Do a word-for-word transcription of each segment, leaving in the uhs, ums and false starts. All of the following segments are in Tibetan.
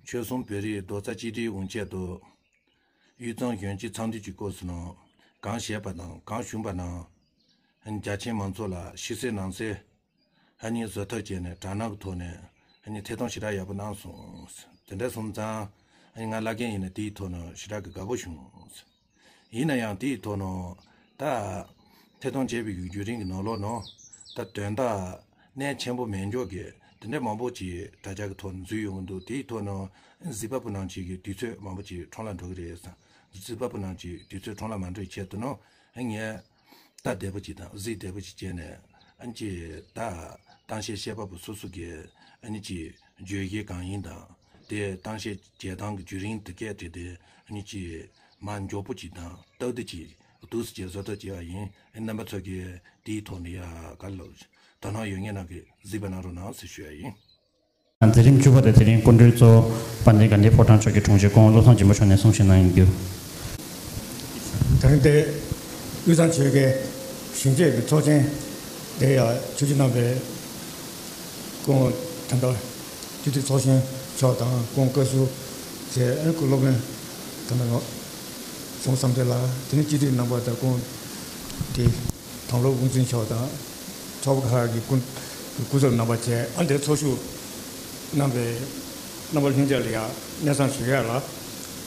ཆོལ་གསུམ་བོད་རིགས་རྡོག་རྩ་གཅིག་སྒྲིལ་འོང་ཆེད་དུ། དབུས་གཙང་གཞོན་སྐྱེས་འཚམས་འདྲི་གྱི་སྐབས་སུ་ནང་གང་བཤད་པ་དང་གང་བྱུང་བ་ནང་། རྒྱ་ཆེན་མང་ཚོགས་ལ་ཕྱི་གསལ་ནང་གསལ། ཨ་ནི་བཟོ་ཐབས་བྱས་ནས་དྲ་སྣང་གི་ཐོག་ནས་ཨ་ནི་ཐད་གཏོང་ཞེ་དྲག་ཡག་པོ་གནང་སོང་། དེ་འདྲ་སོང་ཙང་ཨ་ནི་ང་བླ་རྒན་ཡིན་ན་དེའི་ཐོག་ནས་ཞེ་དྲག་གི་དགའ་པོ་བྱུང་། ཡིན་ན་ཡང་དེའི་ཐོག་ནས་ད་ཐད་གཏོང་བྱས་པའི་བརྒྱུད་རིམ་གྱི་ནང་ལོགས་ནང་ད་དོན་དག་གནད་ཆེན་པོ་མེད་འཇོག་གི་དེ་འདྲ་མང་པོ་ཅིག་དྲ་རྒྱ་གི་ཐོག་ནས་འཛུལ་ཡོང་གི་འདུག་དེའི་ཐོག་ནས་གཟིགས་པ་པོ་རྣམས་ཅིག་གི་དུས་ཚོད་མང་པོ་ཅིག་ཁྲོམ་ལ་འགྲོ་གི་རེད་བསམ། གཟིགས་པ་པོ་རྣམས་ཀྱི་དུས་ཚོད་ཁྲོམ་ལ་མ་འགྲོ་བའི་ཆེད་དུ་ནང་ངས་ལྟ་བདེ་པོ་ཅིག་དང་གཟིགས་བདེ་པོ་ཅིག་བྱས་ནས་ཨ་ནི་ཅིག་ད་གཏམ་བཤད་བཤད་པ་པོ་སོ་སོ་གི་ཨ་ནི་ཅིག་བརྗོད་གཞི་གང་ཡིན་དང་དེ་གཏམ་བཤད་བྱེད་སྟངས་ཀྱི་བརྒྱུད་རིམ་དེ་གས་དེ་དེ་ཨ་ནི་ཅིག་མ་མགྱོགས་པོ་ཅིག་དང་ཏག་ཏག་ཅིག་འདུག་སེ་བྱས་བཟོ་ཐབས་བྱས་པ་ཡིན། རྣམ་པ་ཚོ་གིས་དེའི་ཐོག་ནས་ཡ་ག་ལ་དོ་སྣང་ཡོད་མཁན་རྣམས་ཀྱིས་གཟིགས་པ་གནང་རོགས་གནང་ཟེར་ཞུ་ཡ་ཡིན། མཛད་རིམ་བཅུ་པ་དེ་དེ་རིང་སྐུ་མགྲོན་གཙོ་བོ་དཔལ་ལྡན་དགའ་ལྡན་ཕོ་བྲང་ཕྱོགས་ཀྱི་དྲུང་ཆེ་སྐུ་ངོ་བློ་བཟང་སྦྱིན་པ་མཆོག་ནས་གསུང་བཤད་གནང་ཡོང་རྒྱུ། དེ་རིང་འདིར་དབུས་གཙང་ཆོལ་ཁའི་གཞོན་སྐྱེས་ཀྱི་ཚོགས་ཆེན་དེ་ཡང་ཆོས་རྗེ་རྣམ་པའི་སྐུ་ངོ་དམ་པ་སྤྱི་འཐུས་ཚོགས་གཞོན་མཆོག་དང་སྐུ་ངོ་བཀའ་ཟུར་བཅས་ཨ་ནི་སྐུ་སློབ་དཔོན་དམ་པ་ངོ་གཞུང་བསམ་གྲུབ་ལགས། དེ་ནས་སྤྱི་འཐུས་རྣམ་པ་དང་སྐུ་ངོ་དེ། དོན་ལུགས་དབུ་འཛིན་མཆོག་དང་། ཚོགས་པ་ཁག་གི་སྐུ་སྐུ་ཚབ་རྣམ་པ་བཅས་ཨ་འདིར་ཚོགས་ཞུགས་གནང་བའི་རྣམ་པ་ལྷན་རྒྱས་ལ་ཡང་སྙན་སེང་ཞུ་ཡ་ལ།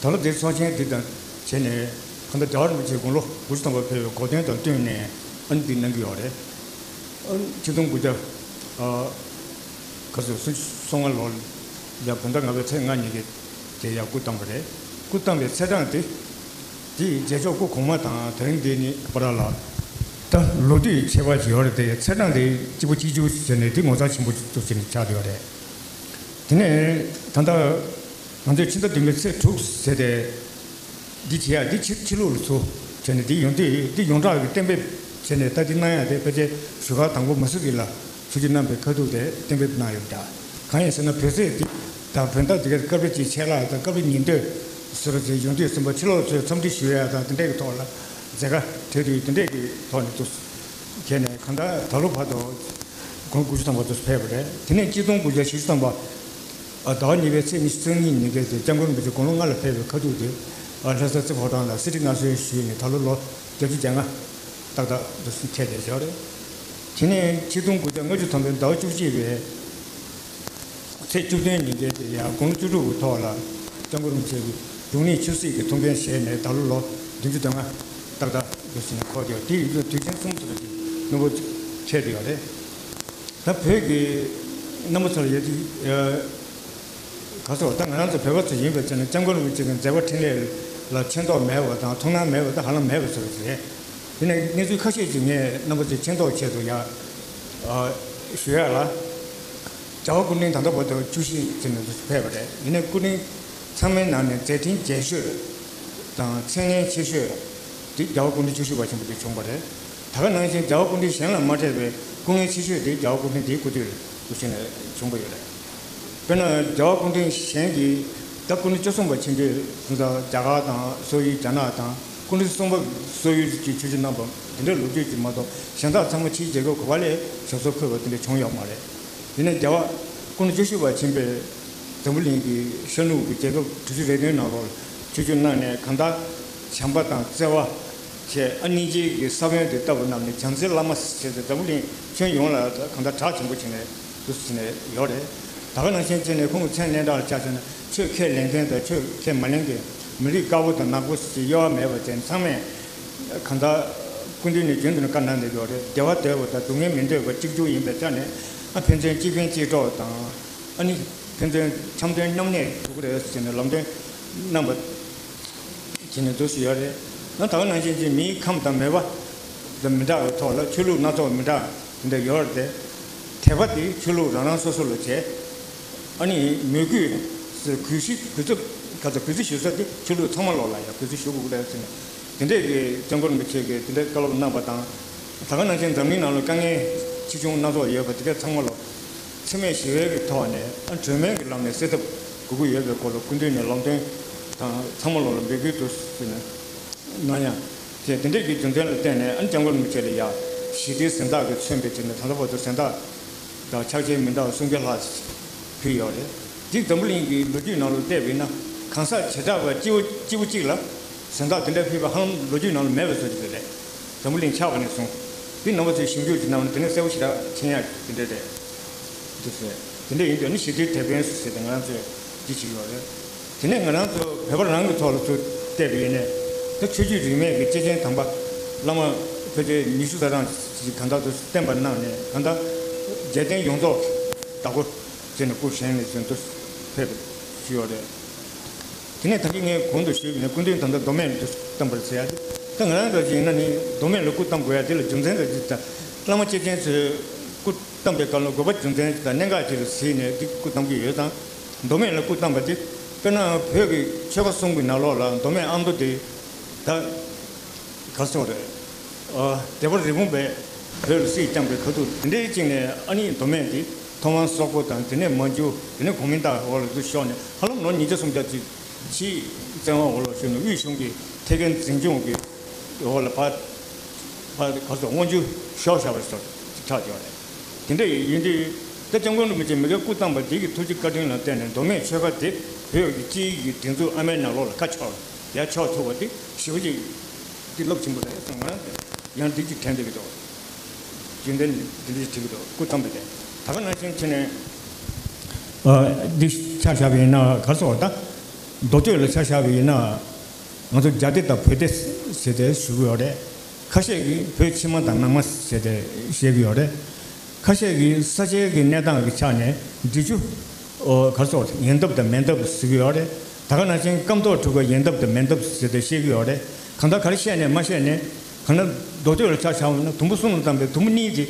ད་ལོ་འདིར་ཚོགས་ཆེན་འདི་དང་བྱས་ནས་གང་ལྟར་རྒྱལ་བ་རིན་པོ་ཆེ་དགུང་ལོ་དགུ་བཅུ་ཐམ་པ་ཕེབས་པའི་གོ་སྟོན་དང་བསྟུན་ནས་ཨ་ནི་འདི་གནང་གི་ཡོད་རེད། ཨ་ཆིག་སྟོང་དགུ་བརྒྱ་ཨ་ག་ཚོད་སུམ་ཅུ་སོ་ལྔ་ལོར་ཡ་བོད་ཟླ་ལྔ་པའི་ཚེས་ལྔ་ཉིན་གྱི་དེ་ཡང་སྐུ་བལྟམས་པ་རེད། སྐུ་བལྟམས་པའི་ཚེས་གྲངས་དེ། དེ་ཡི་རྗེས་ཕྱོགས་སྐུ་གོང་མ་དང་དེ་རིང་འདི་གཉིས་བར་ལ་ད་ལོ་དུས་ཁྱད་པར་ཅིག་ཡོད་རེད་དེ། ཚེས་གྲངས་དེ་གཅིག་པ་གཅིག་གྱུར་བྱས་ནས་དེ་ངོ་མཚར་ཆེན་པོ་ཅིག་བྱས་ནས་ཆགས་བསྡད་ཡོད་རེད། དེ་ནས་ད་ལྟ་ང་ཚོས་ཕྱི་ཟླ་བདུན་པའི་ཚེས་དྲུག་ཟེར་ཏེ། འདི་བྱེད་ཡ་འདི་ཕྱི་ཕྱི་ལུགས་ལ་ཚུར་བྱས་ནས་འདི་ཡོང་དུས་འདི་ཡོངས་གྲགས་ཀྱི་གཏན་འབེབས་བྱས་ནས་ད་འདི་གནང་ཡ་དེ་ཕལ་ཆེར་བཞུགས་སྒར་དང་པོ་མ་སུ་རི་ལ། ཆོས་རྗེ་རྣམ་པའི་ཁ་ཐུག་དེ་གཏན་འབེབས་གནང་ཡོད་ཀྱང་། གང་ཡིན་ཟེར་ན་བོད་ཟས་འདི་དང་བོད་ཟླ་འདི་གར་སྐབས་རེ་གཅིག་ཆད་ལྷག་དང་སྐབས་རེ་ཉིན་ཐོ་ཟེར་བ་ཅིག་ཡོང་དུས་ཙམ་པ་ཕྱི་ལོགས་ཚོས་འཚམས་འདྲི་ཞུ་ཡ་དང་དེ་འདྲའི་གི་ཐོག་ལ་མཛད་དཀའ་འཕྲད་དུས་དེ་འདྲའི་གི་ཐོག་ནས་འདུག་བྱས་ནས་གང་ལྟར་ད་ལོ་བར་དུ་དགུང་ལོ་དགུ་བཅུ་ཐམ་པ་འདུག་ཕེབས་པ་རེད། དེ་ནས་གཅིག་སྟོང་དགུ་བརྒྱ་བཞི་བཅུ་ཐམ་པ་ཟླ་བ་གཉིས་པའི་ཚེས་ཉི་ཤུ་རྩ་གཉིས་ཉིན་དཀར་དེ་སྐྱབས་མགོན་རིན་པོ་ཆེ་དགུང་ལོ་ལྔ་ལ་ཕེབས་པའི་ཁ་ཐུག་དེ་ལྷ་ས་རྩེ་ཕོ་བྲང་ལ་གསེར་ཁྲི་མངའ་གསོལ་ཞུས་ནས་ད་ལོ་ལོ་བརྒྱད་ཅུ་གྱ་ལྔ། ཏག་ཏག་འདུག་སེ་ཁྱེར་བསྡད་ཡོད་རེད། དེ་ནས་ཆིག་སྟོང་དགུ་བརྒྱ་ལྔ་བཅུ་ཐམ་པའི་ཟླ་བ་བཅུ་གཅིག་པའི་ཚེས་བཅུ་བདུན་ཉིན་དཀར་དེ་ཡང་དགུང་ལོ་བཅུ་དྲུག་གི་ཐོག་ལ་སྐྱབས་མགོན་རིན་པོ་ཆེ་གིས་འབྱུང་གནས་ཆོས་སྲིད་ཀྱི་ཐུགས་འགན་བཞེས་ནས་ད་ལོ་ལོ་བདུན་ཅུ་དོན་ལྔ་ཏག་ཏག་འདུག་སེ་འཁོར་བསྡད་ཡོད། དེ་ཡིན་དུས་དུས་ཆེན་གསུམ་ཙམ་ཞིག་སྣུམ་པོ་ཁྱེར་བསྡད་ཡོད་རེད། ད་བོད་ཀྱི་རྣམ་པ་ཚོ་ལ་ཡ་དེ། ག་སོགས་ད་ང་རང་ཚོ་བོད་པ་ཚོ་ཡིན་པའི་ཆ་ནས་སྐྱབས་མགོན་རིན་པོ་ཆེ་གི་མཛད་པ་འཕྲིན་ལས་ལ་ཕྱིན་ཐོགས་མེད་པ་དང་ཐུགས་སྣང་མེད་པ་ད་ཧ་ལམ་མེད་པ་བཟོ་འདྲ་ཅིག་རེད། དེ་ནས་གནས་ཚུལ་ཁ་ཤས་ཅིག་ངས་རྣམ་པ་ཚོའི་མཁྱེན་རྟོགས་ཆེད་དུ་ཡང་ཞུ་ཡ་ལ། རྒྱལ་བ་སྐུ་ཕྲེང་ད་ལྟ་བར་དུ་བཅུ་བཞི་ཙམ་ཕེབས་པ་རེད། ཡིན་ནའི་སྐུ་ཕྲེང་ཚང་མའི་ནང་ནས་མཛད་འཕྲིན་རྒྱས་ཤོས་དང་མཚན་སྙན་ཆེ་ཤོས་དེ་རྒྱལ་བ་སྐུ་ཕྲེང་བཅུ་བཞི་པ་ཆེན་པོ་དེ་བྱུང་བ་རེད། ད་ག་ནང་བཞིན་རྒྱལ་བ་སྐུ་ཕྲེང་གཞན་ལ་མ་འཕྲད་པའི་སྐུ་ངལ་ཆེ་ཤོས་དེ་རྒྱལ་བ་སྐུ་ཕྲེང་དེའི་སྐུ་དུས་ལ་དུས་ཆེན་ལ་བྱུང་བ་ཡོད་རེད། དཔེར་ན་རྒྱལ་བ་སྐུ་ཕྲེང་གཞན་གྱི་ད་སྐུ་ཕྲེང་བཅུ་གསུམ་པ་ཆེན་པོས་སོང་ཙང་རྒྱ་གར་དང་སོག་ཡུལ་རྒྱ་ནག་དང་སྐུ་ཕྲེང་གསུམ་པ་སོག་ཡུལ་གྱི་ཆོས་བརྒྱུད་རྣམ་པ་འདི་འདྲ་ལོ་རྒྱུས་ཀྱི་མ་གཏོགས་གཞན་དག་ཚང་མ་ཕྱིའི་རྒྱལ་ཁབ་ག་པ་ལ་ཞབས་སོར་འཁོད་པ་འདི་འདྲ་བྱུང་ཡོད་མ་རེད། ཡིན་ནའི་རྒྱལ་བ་སྐུ་ཕྲེང་བཅུ་བཞི་པ་ཆེན་པོས་འཛམ་བུ་གླིང་གི་ཤར་ནུབ་ཀྱི་རྒྱལ་ཁབ་དྲུག་ཅུ་རེ་བདུན་ནང་ལོགས་ལ་ཆོས་བརྒྱུད་གནང་ནས་གང་ལྟར་བྱམས་པ་དང་བརྩེ་བ་བཅས་ཨ་སྙིང་རྗེ་གི་ས་བོན་དེ་ལྟ་བུ་བསྣམས་ནས་བྱམས་བརྩེའི་བླ་མ་ཞེས་ཏེ་འཛམ་བུ་གླིང་ཁྱོན་ཡོངས་ལ་གང་ལྟར་གྲགས་ཆེན་པོ་བྱས་ནས་འདུག་ཟེར་ནས་ཡོད་རེད། ད་ག་ནང་བཞིན་བྱས་ནས་ཁོང་གི་མཚན་སྙན་གྲགས་ལ་ཆ་བཞག་ན་ཆོས་ཁས་ལེན་མཁན་དང་ཆོས་ཁས་མ་ལེན་མཁན། མི་རིགས་དཀར་པོ་དང་ནག་པོ་ཞེས་དབྱེ་བ་མེད་པ་བྱས་ནས་ཚང་མས་གང་ལྟར་སྐུ་མདུན་ནས་རྒྱུན་དུ་བཀའ་གནང་བསྡད་ཡོད་རེད། བདེ་བ་འདོད་པ་དང་སྡུག་བསྔལ་མི་འདོད་པ་གཅིག་གྱུར་ཡིན་པའི་ཆ་ནས་ཨ་ཕན་ཚུན་གཅིག་ཕན་གཅིག་གྲོགས་དང་ཨ་ནི་ཕན་ཚུན་འཆམ་མཐུན་མཉམ་གནས་ཐུབ་ཀྱི་རེད་ཟེར་ནས་ལམ་སྟོན་གནང་བ་བྱས་ནས་འདུག་སེ་ཡོད་རེད། ང་ད་ག་ནང་བཞིན་གྱི་མིའི་ཁམས་དང་མོས་པ་དང་མི་འདྲ་བའི་ཐོག་ལ་ཆོས་ལུགས་སྣ་ཚོགས་མི་འདྲ་འདི་འདྲ་ཡོད་རེད་དེ། དད་པ་དེ་ཆོས་ལུགས་རང་རང་སོ་སོ་ལ་བྱས། ཨ་ནི་མོས་གུས་ཟེར་གུས་ཞུ་གུས་བརྩི་ག་ཚོད་གུས་བརྩི་ཞུ་ས་དེ་ཆོས་ལུགས་ཚང་མ་ལོག་ལ་ཡང་གུས་བརྩི་ཞུ་དགོས་ཀྱི་རེད་ཟེར་ནས་དེ་འདྲས་ཀྱི་སྐྱབས་མགོན་རིན་པོ་ཆེ་གིས་དེ་འདྲས་བཀའ་སློབ་གནང་བ་དང་། ད་ག་ནང་བཞིན་འཛམ་གླིང་ནང་ལ་དཀའ་ངལ་ཆེ་ཆུང་སྣ་ཚོགས་ཡོད་པ་དེ་ག་ཚང་མ་ལོག་འཚེ་མེད་ཞི་བའི་གི་ཐོག་ནས་ཨ་གྲོས་མོལ་གྱི་ལམ་ནས་སེལ་ཐབས་དགོས་ཀྱི་ཡོད་པའི་སྐོར་ལ་སྐུ་མདུན་ནས་ལམ་སྟོན་དང་ཚང་མ་ལོག་ལ་འབོད་སྐུལ་དུ་ཟེར་ནས་གནང་ཡ། དེ་དེ་འདྲས་ཀྱི་རྒྱུ་མཚན་ལ་བརྟེན་ནས་ཨ་སྐྱབས་མགོན་རིན་པོ་ཆེ་ལ་ཡ་ཞི་བདེའི་གཟེངས་རྟགས་ཀྱིས་མཚོན་པའི་ཆེད་ནས་ད་ལྟ་བར་དུ་གཟེངས་རྟགས་དང་ཕྱག་ཕྱིད་མི་འདྲ་བ་སུམ་བརྒྱ་ལྷག་ཕུལ་ཡོད་རེད། འདི་འཛམ་བུ་གླིང་གི་ལོ་རྒྱུས་ནང་ལ་བལྟས་པ་ཡིན་ན་གང་ཟག་བྱེ་བྲག་པ་སྐྱེ་བོ་སྐྱེ་བོ་གཅིག་ལ་གཟེངས་རྟགས་དེ་འདྲ་ཕུལ་བ་ཧ་ལམ་ལོ་རྒྱུས་ནང་ལ་མེད་པའི་བཟོ་ཅིག་རེད། འཛམ་བུ་གླིང་ཆགས་པ་ནས་བཟུང་འདི་རྣམ་པ་ཚོས་ཞིབ་འཇུག་ཅིག་གནང་བ་དེ་ནས་གསལ་པོ་ཞེ་དྲག་མཁྱེན་ཡག་དེ་འདྲ་རེད། འདུག་ཟེར། དེ་འདྲ་ཡིན་དུས་ནི་ཞི་བདེའི་དེད་དཔོན་ཟེར་ཏེ་ང་རང་ཚོས་འདི་བྱེད་ཀྱི་ཡོད་རེད། དེ་ནས་ང་རང་ཚོ་བོད་པ་རང་གི་ཐོག་ལ་ཚུར་བལྟས་པ་ཡིན་ནས་ད་ཆོས་བརྒྱུད་རིས་མེད་ཀྱི་སྐྱེས་ཆེན་དམ་པ་བླ་མ་ཕལ་ཆེར་ཉི་ཤུ་རྩ་གྲངས་ཅིག་གང་ལྟར་དུ་བསྟེན་པ་གནང་ནས་གང་ལྟར་རྒྱལ་བསྟན་ཡོངས་རྫོགས་བདག་པོ་བྱས་ནས་སྐུ་བཞེངས་ནས་བཞིན་དུ་ཕེབས་པ་ཞུས་ཡོད་རེད། དེ་ནས་ད་གིན་ངས་གོང་དུ་ཞུས་པ་ནས་སྐུ་མདུན་ད་ལྟ་མདོ་སྨད་ལ་བསྟེན་པར་མཛད་ཡ་དེ་ད་ང་རང་འདྲ་ཅིག་ཡིན་ན་ནི་མདོ་སྨད་ལ་སྐུ་བལྟམས་དགོས་ཡ་དེ་ལ་རྒྱུ་མཚན་འདྲ་ཅིག་ད་བླ་མ་སྐྱེས་ཆེན་ཚོས་སྐུ་བལྟམས་པའི་སྐབས་ལ་དགོས་པ་རྒྱུ་མཚན་ཅིག་དང་གནད་འགག་ཅིག་ལ་གཟིགས་ནས་འདི་སྐུ་བལྟམས་ཀྱི་ཡོད་ཙང་། མདོ་སྨད་ལ་སྐུ་བལྟམས་པ་དེ་དཔེར་ན་བོད་ཀྱི་ཆོལ་ཁ་གསུམ་གྱི་ནང་ལོགས་ལ་མདོ་སྨད་ཨ་མདོ་དེ་ད་ག་སོང་རེད། ཨ་སྡེ་པ་རི་བོང་པས་བོད་ལ་སྲིད་བསྐྱངས་པའི་ཁ་ཐུག་དེ་འདྲའི་གཅིག་ནས་ཨ་ནི་མདོ་སྨད་དེ་ཐོག་མར་སོག་པོ་དང་དེ་ནས་མན་ཇུ་དེ་ནས་གོ་མིན་ཏང་འོག་ལ་འདུ་ཤོག་ནས་ཧ་ལམ་ལོ་ཉིས་བརྒྱ་སུམ་བརྒྱ་ཅིག་ཕྱིའི་བཙན་དབང་འོག་ལ་ཤོར་ནས་དབུས་གཞུང་གི་ཐད་ཀའི་འཛིན་སྐྱོང་གི་འོག་ལ་ཕར་ཕར་ག་སོག་དབང་སྒྱུར་ཤོར་བཞག་པ་སོགས་ཆགས་ཡོད་རེད། དེ་འདྲ་ཡིན་དུས་ད་སྐྱབས་མགོན་རིན་པོ་ཆེ་མི་དགེ་སྐུ་བལྟམས་པ་དེ་གི་ཐུགས་རྗེ་བཀའ་དྲིན་ལ་བརྟེན་ནས་མདོ་སྨད་ཆོལ་ཁ་དེ་བོད་ཀྱི་སྤྱི་ཡི་གི་སྒྲིག་འཛུགས་ཨ་མའི་ནང་ལོགས་ལ་ཁ་ཕྱོགས་ཡར་ཕྱོགས་ཐུབ་པ་དེ་ཞེ་པོ་ཅིག་འདི་རླབས་ཆེན་པོ་རེད་གསུངས། ང་རང་ཡང་འདི་ཅིག་དྲན་བསྡད་ཀྱི་འདུག་རྒྱུན་ལྡན་འདི་འདྲ་ཞིག་བྲིས་ཀྱི་འདུག་སྐུ་བལྟམས་པ་དེ་ད་ག་ནང་བཞིན་བྱས་ནས་ཨ་འདི་ཆ་བཞག་པ་ཡིན་ན་ག་རེ་ཟེར་བ་ད་མདོ་སྟོད་ལ་ཆ་བཞག་པ་ཡིན་ན་ང་ཚོ་རྒྱ་སྡེ་དང་བོད་སྡེ་ཟེར་ཏེ་ཞུ་གི་ཡོད་རེད། ཁ་ཤས་ཀྱིས་བོད་ཕྱི་མ་དང་ནང་མ་ཟེར་ཏེ་བཤད་ཀྱི་ཡོད་རེད། ཁ་ཤས་ཀྱིས་ས་ཆའི་གི་གནས་སྟངས་ཀྱི་ཆ་ནས་འབྲི་ཆུ་ཨོ་ག་རེ་ཟེར་ཡན་འདབས་དང་མེན་འདབས་ཟེར་གྱི་ཡོད་རེད། ད་ག་ནང་བཞིན་སྐམ་ཐོག་གྲུ་ཁ་ཡན་འདབས་དང་མེན་འདབས་ཟེར་ཏེ་བཤད་ཀྱི་ཡོད་རེད། གང་ལྟར་ག་རེ་བཤད་ནས་མ་བཤད་ནས་གང་ལྟར་མདོ་སྟོད་ལ་ཆ་བཞག་པ་ན་དུམ་བུ་གསུམ་ལ་བཏང་པའི་དུམ་བུ་གཉིས་དེ་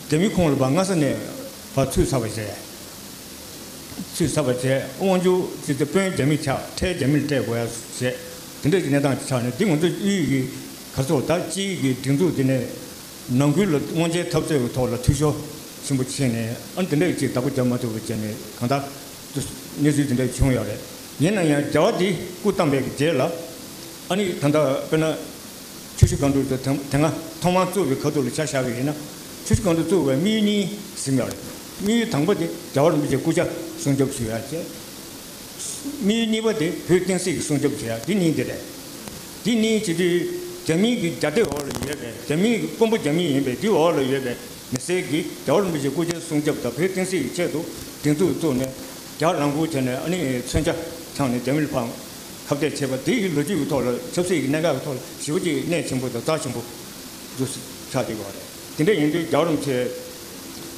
རྒྱ་མིའི་ཁོངས་ལ་ཕར་སྔ་ས་ནས་ཕར་ཚུད་ཚར་བ་རེད། ཚུད་ཚར་བ་བྱས་དབང་ཕྱུག་ཅིག་དེ་དཔོན་རྒྱ་མི་ཆགས་ཁྲལ་རྒྱ་མི་ལ་སྤྲད་དགོས་ཡ་བྱས་དེ་འདྲ་གི་གནས་སྟངས་ཆགས་ནས་འདི་ང་ཚོ་དབུས་ཀྱི་ག་རེ་ཟེར་ད་སྤྱིའི་གི་སྒྲིག་འཛུགས་དེ་ནས་ནང་ཁུལ་ལ་དབང་ཆེན་འཐབ་རྩོད་ཀྱི་ཐོག་ལ་འཐུས་ཤོར་ཆེན་པོ་ཕྱིན་ནས་ཨ་ནི་དེ་འདྲ་གི་ཅིག་བདག་པོ་རྒྱབ་མ་ཐུབ་པ་བྱས་ནས་གང་ལྟར་གནས་ཚུལ་དེ་འདྲ་བྱུང་ཡོད་རེད། ཡིན་ན་ཡང་རྒྱལ་བ་འདི་སྐུ་བལྟམས་པའི་རྗེས་ལ་ཨ་ནི་ད་ལྟ་དཔེར་ན། ཆུ་བཞི་སྒང་དྲུག་དེ་དེ་སྔ་ཐོག་མར་བཙུགས་པའི་ཁ་ཐུག་ལ་ཆ་བཞག་པ་ཡིན་ན། ཆུ་བཞི་སྒང་དྲུག་བཙུགས་པའི་དམིགས་ཡུལ་གཉིས་ཟིན་ཡོད་རེད། དམིགས་ཡུལ་དང་པོ་དེ་རྒྱལ་བ་རིན་པོ་ཆེའི་སྐུ་ཕྱྭ་སྲུང་སྐྱོབ་ཞུ་ཡ་བྱས། དམིགས་ཡུལ་གཉིས་པ་དེ་བོད་བསྟན་སྲིད་ཀྱི་སྲུང་སྐྱོབ་བྱེད་ཡ་དེ་གཉིས་དེ་རེད། དེ་གཉིས་བྱེད་དུས་རྒྱ་མིའི་གི་རྒྱ་སྡེ་འོག་ལ་ཡོད་པའི་རྒྱ་མིའི་གི་དཔོན་པོ་རྒྱ་མི་ཡིན་པའི་དེའི་འོག་ལ་ཡོད་པའི་མི་སེར་གྱིས་རྒྱལ་བ་རིན་པོ་ཆེའི་སྐུ་ཕྱྭའི་སྲུང་སྐྱོབ་དང་བོད་བསྟན་སྲིད་ཀྱི་ཆེད་དུ་སྒྲིག་འཛུགས་བཙུགས་ནས་རྒྱ་རང་དབང་བྱས་ནས་ཨ་ནི་མཚོན་ཆ་འཆང་ནས་རྒྱ་མི་ལ་ཕར་ཁ་གཏད་བྱས་པ་དེ་ཡི་ལོ་རྒྱུས་ཀྱི་ཐོག་ལ་ཆབ་སྲིད་ཀྱི་གནད་འགག་གི་ཐོག་ལ་ཞེ་པོ་ཅིག་གནད་ཆེན་པོ་དང་རྩ་ཆེན་པོ་འདུག་ཆགས་བསྡད་ཡོད་རེད། དེ་འདྲ་ཡིན་དུས་རྒྱལ་བ་རིན་པོ་ཆེ་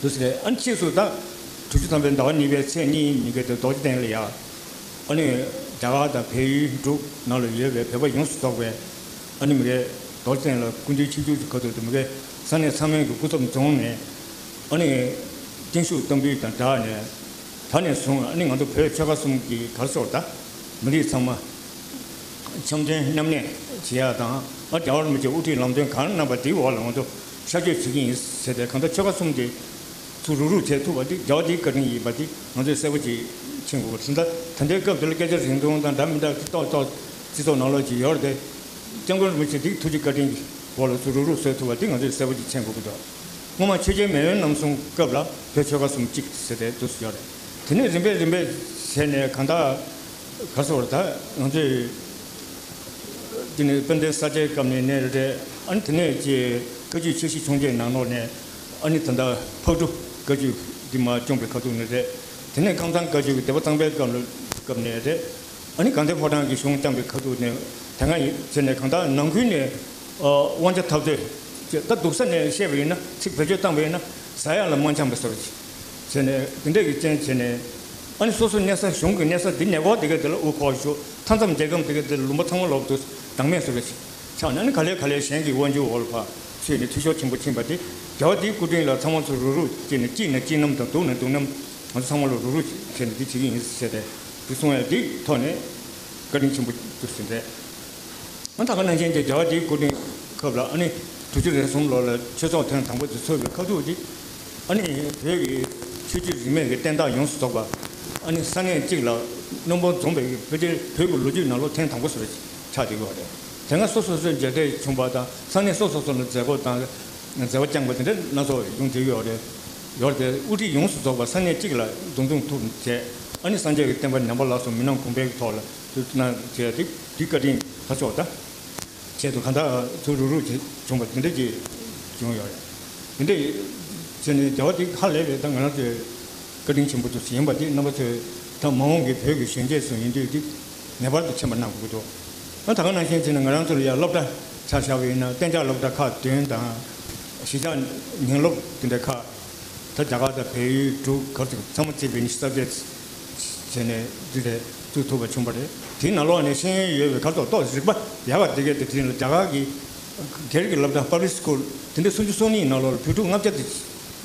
འདུག་ཟེར་ཨ་ནི་ཕྱིས་སུ་ད་དྲུག་ཅུ་ཐམ་པའི་ཟླ་བ་གཉིས་པའི་ཚེས་གཉིས་ཉིན་གྱི་དེ་རྡོ་རྗེ་གདན་ལ་ཡ་ཨ་ནི་རྒྱ་གར་དང་བལ་ཡུལ་འབྲུག་ནང་ལ་ཡོད་པའི་བོད་པ་ཡོངས་སུ་རྫོགས་པའི་ཨ་ནི་མི་རེ་རྡོ་རྗེ་གདན་ལ་སྐུ་མདུན་ཆིབས་བསྒྱུར་གྱི་ཁ་ཐུག་ཏུ་མི་རེ་ས་གནས་ཚང་མའི་གི་སྐུ་ཚབ་འཛོམས་ནས་ཨ་ནི་བརྟན་བཞུགས་བསྟར་འབུལ་དང་སྦྲགས་ནས། ད་ནས་བཟུང་ཨ་ནི་ང་ཚོ་བོད་ཆོལ་ཁ་གསུམ་གྱི་ག་རེ་ཟེར་ད། མི་རིགས་ཚང་མ་འཆམ་མཐུན་མཉམ་གནས་བྱེད་ཡག་དང་ཨ་རྒྱལ་བ་རིན་པོ་ཆེའི་དབུ་ཁྲིད་ལམ་སྟོན་གང་གནང་པ་དེའི་འོག་ལ་ང་ཚོ་ཤར་བསྐྱོད་བྱེད་ཀྱི་ཡིན་ཟེར་ཏེ་གང་ལྟར་ཆོལ་ཁ་གསུམ་དེ་ཚུར་རུག་རུག་བྱེད་ཐུབ་པ་དེ་རྒྱལ་བ་དེའི་བཀའ་དྲིན་ཡིན་པ་དེ་ང་ཚོས་གསལ་པོ་ཅིག་མཁྱེན་དགོས་པ་དེ་འདྲ། ད་ལྟའི་སྐབས་དེ་ལ་སྐད་ཆ་རིང་ཐུང་དང་འདྲ་མི་འདྲ་ཏོག་ཏོག་སྤྱི་ཚོགས་ནང་ལོགས་ཀྱི་ཡོད་རེད་དེ། སྐྱབས་མགོན་རིན་པོ་ཆེ་དེའི་ཐུགས་རྗེ་བཀའ་དྲིན་གྱི་འོག་ལ་ཚུར་རུག་རུག་བཟོས་ཐུབ་པ་དེ་ང་ཚོས་གསལ་པོ་ཅིག་མཁྱེན་དགོས་ཀྱི་འདུག་སྔོན་མ་ཆོས་རྒྱལ་མེས་དབོན་རྣམ་གསུམ་སྐབས་ལ་བོད་ཆོལ་ཁ་གསུམ་གཅིག་ཟེར་ཏེ་འདུག་སེ་ཡོད་རེད། དེ་ནས་རིམ་པས་རིམ་པས་བྱས་ནས་གང་ལྟར་ག་རེ་ཟེར་བ་རེད་ད་ང་ཚོས་དེ་ནས་དཔལ་ལྡན་ས་སྐྱའི་སྐབས་ནས་ནས་རེད། ཨ་ནི་དེ་ནས་ཀྱི་བཀའ་བརྒྱུད་ཆོས་བཞི་འཕྱོངས་རྒྱས་ནང་ལོགས་ནས་ཨ་ནི་ད་ལྟ་ཕག་གྲུ་བཀའ་བརྒྱུད་འདི་མར་བསྐྱངས་པའི་ཁ་ཐུག་ནས་རེད། དེ་ནས་ཁམས་ཚང་བཀའ་བརྒྱུད་ཀྱི་སྡེ་པ་གཙང་པའི་སྐབས་ལ་སྐབས་ནས་རེད། ཨ་ནི་དགའ་ལྡན་ཕོ་བྲང་གི་གཞུང་བསྐྱངས་པའི་ཁ་ཐུག་ནས་དེ་སྔ་ཡིན་ཟེར་ནས་གང་ལྟར་ནང་ཁུལ་ནས་ཨ་དབང་ཆ་འཐབ་རྩོད་ཅེས་ད་སྡུག་ས་ནས་བཤད་པ་ཡིན་ན་ཚིག་བེད་སྤྱོད་བཏང་པ་ཡིན་ན་ཟ་ཡག་ལ་མ་འཆམ་པ་བཟོ་བྱས་ནས་དེ་འདྲ་གི་རྐྱེན་བྱས་ནས་ཨ་ནི་སོ་སོ་གནས་ས་གཞུང་གི་གནས་ས་འདི་ནས་འོག་དེ་ག་དེ་ལ་དབུ་ཁོག་ཞུ་མཐའ་མཚམས་རྒྱལ་ཁམས་དེ་ག་དེ་ལ་ལུང་པ་ཚང་མ་ལོག་ཏུ་བདག་མེད་བཟོ་བྱས་ཆགས་ནས་ཨ་ནི་ག་ལེ་ག་ལེ་གཞན་གྱི་དབང་སྒྱུར་འོག་ལ་ཕར་ཚུད་ནས་འཐུས་ཤོར་ཆེན་པོ་ཕྱིན་པ་དེ་རྒྱལ་བ་དེའི་སྐུ་དྲིན་ལ་ཚང་མ་ཚོ་རུག་རུག་བྱས་ནས་སྐྱིད་ན་སྐྱིད་རྣམ་དང་སྡུག་ན་སྡུག་རྣམ་ང་ཚོ་ཚང་མ་ལ་རུག་རུག་བྱས་ནས་འདི་བྱེད་ཀྱི་ཡིན་ཟེར་ཏེ། དེ་གསུང་ཡ་དེའི་ཐོག་ནས་བཀའ་དྲིན་ཆེན་པོ་འདུག་ཟིན་རེད། ཨ་ད་ག་ནང་བཞིན་གྱི་རྒྱལ་བ་དེའི་སྐུ་དྲིན་སྐབས་ལ་ཨ་ནི་དྲུག་ཅུ་རེ་གསུམ་ལོ་ལ་ཆོས་ཚོགས་ཐེངས་དང་པོ་དེ་ཚོགས་པའི་ཁ་ཐུག་དེ་ཨ་ནི་བོད་ཀྱི་ཆོས་བརྒྱུད་རིས་མེད་ཀྱི་བསྟན་བདག་ཡོངས་སུ་རྫོགས་པ་ཨ་ནི་ས་གནས་གཅིག་ལ་སྣུམ་འཁོར་འཛོམས་པའི་བོད་ཀྱི་བོད་ཀྱི་ལོ་རྒྱུས་ནང་ལོགས་ཐེངས་དང་པོ་ཟེར་ཆགས་བསྡད་ཡོད་རེད། དེ་སྔ་སོ་སོ་སོའི་མཇལ་འཕྲད་བྱུང་བ་དང་ས་གནས་སོ་སོ་སོ་ལ་མཛད་སྒོ་དང་། མཛད་པ་བསྐྱངས་པ་དེ་འདྲ་སྣ་ཚོགས་ཡོང་བསྡད་ཡོད་རེད། ཡོད་རེད་དེ་དབུ་ཁྲིད་ཡོངས་སུ་རྫོགས་པ་ས་གནས་གཅིག་ལ་འདུ་འཛོམས་ཐུབ་བྱས། ཨ་ནི་སངས་རྒྱས་ཀྱི་བསྟན་པ་ནང་པ་ལ་སོགས་མི་ནག་གོང་འཕེལ་གྱི་ཐོག་ལ་དུ་གནང་བྱས་ཏེ་དེ་བཀའ་དྲིན་ཕར་ཕྱོགས་ད་ཆེད་དུ་གང་ལྟར་ཚུར་རུག་རུག་བྱས་བྱུང་བ་དེ་འདྲ་ཅིག་བྱུང་ཡོད་རེད། དེ་འདྲ་བྱས་ནས་བྱ་བ་དེ་ཧ་ལས་པའི་ད་ང་རང་ཚོའི་བཀའ་དྲིན་ཆེན་པོ་དུ་ཡིན་པ་དེ་རྣམ་པ་ཚོས་ད་མ་འོངས་ཀྱི་བོད་ཀྱི་གཞོན་སྐྱེས་སུ་ཡིན་དུས་དེ་ངེས་པར་དུ་མཁྱེན་པ་གནང་དགོས་ཀྱི་འདུག་ཨ་ད་ག་ནང་བཞིན་བྱས་ནས་ང་རང་ཚོ་ལ་ཡང་སློབ་གྲྭ་ཆ་བཞག་པ་ཡིན་ན་གཏན་འཇགས་སློབ་གྲྭ་ཁག་བདུན་དང་གཞིས་ཆགས་ཉིན་སློབ་དེ་འདྲ་ཁག་ད་རྒྱ་གར་དང་བལ་ཡུལ་འབྲུག་གར་ཚང་མ་བརྩིས་པའི་ཉི་ཤུ་རྩ་བརྒྱད་བྱས་ནས་འདི་རེད་བཙུགས་ཐུབ་པ་བྱུང་བ་རེད། དེའི་ནང་ལོགས་ནས་ཤེས་ཡོན་ཡོད་པའི་གར་ཚོགས་ཏོག་རིག་པ་ཡག་པ་དེ་གའི་དེ་དེ་ལ་རྒྱ་གར་གྱི་སྒེར་གྱི་སློབ་གྲྭ་པབ་ལིག་སི་ཀུལ་དེ་འདྲ་སུམ་ཅུ་སོ་གཉིས་ནང་ལོགས་ལ་བོད་ཕྲུག་ལྔ་བརྒྱ་དེ་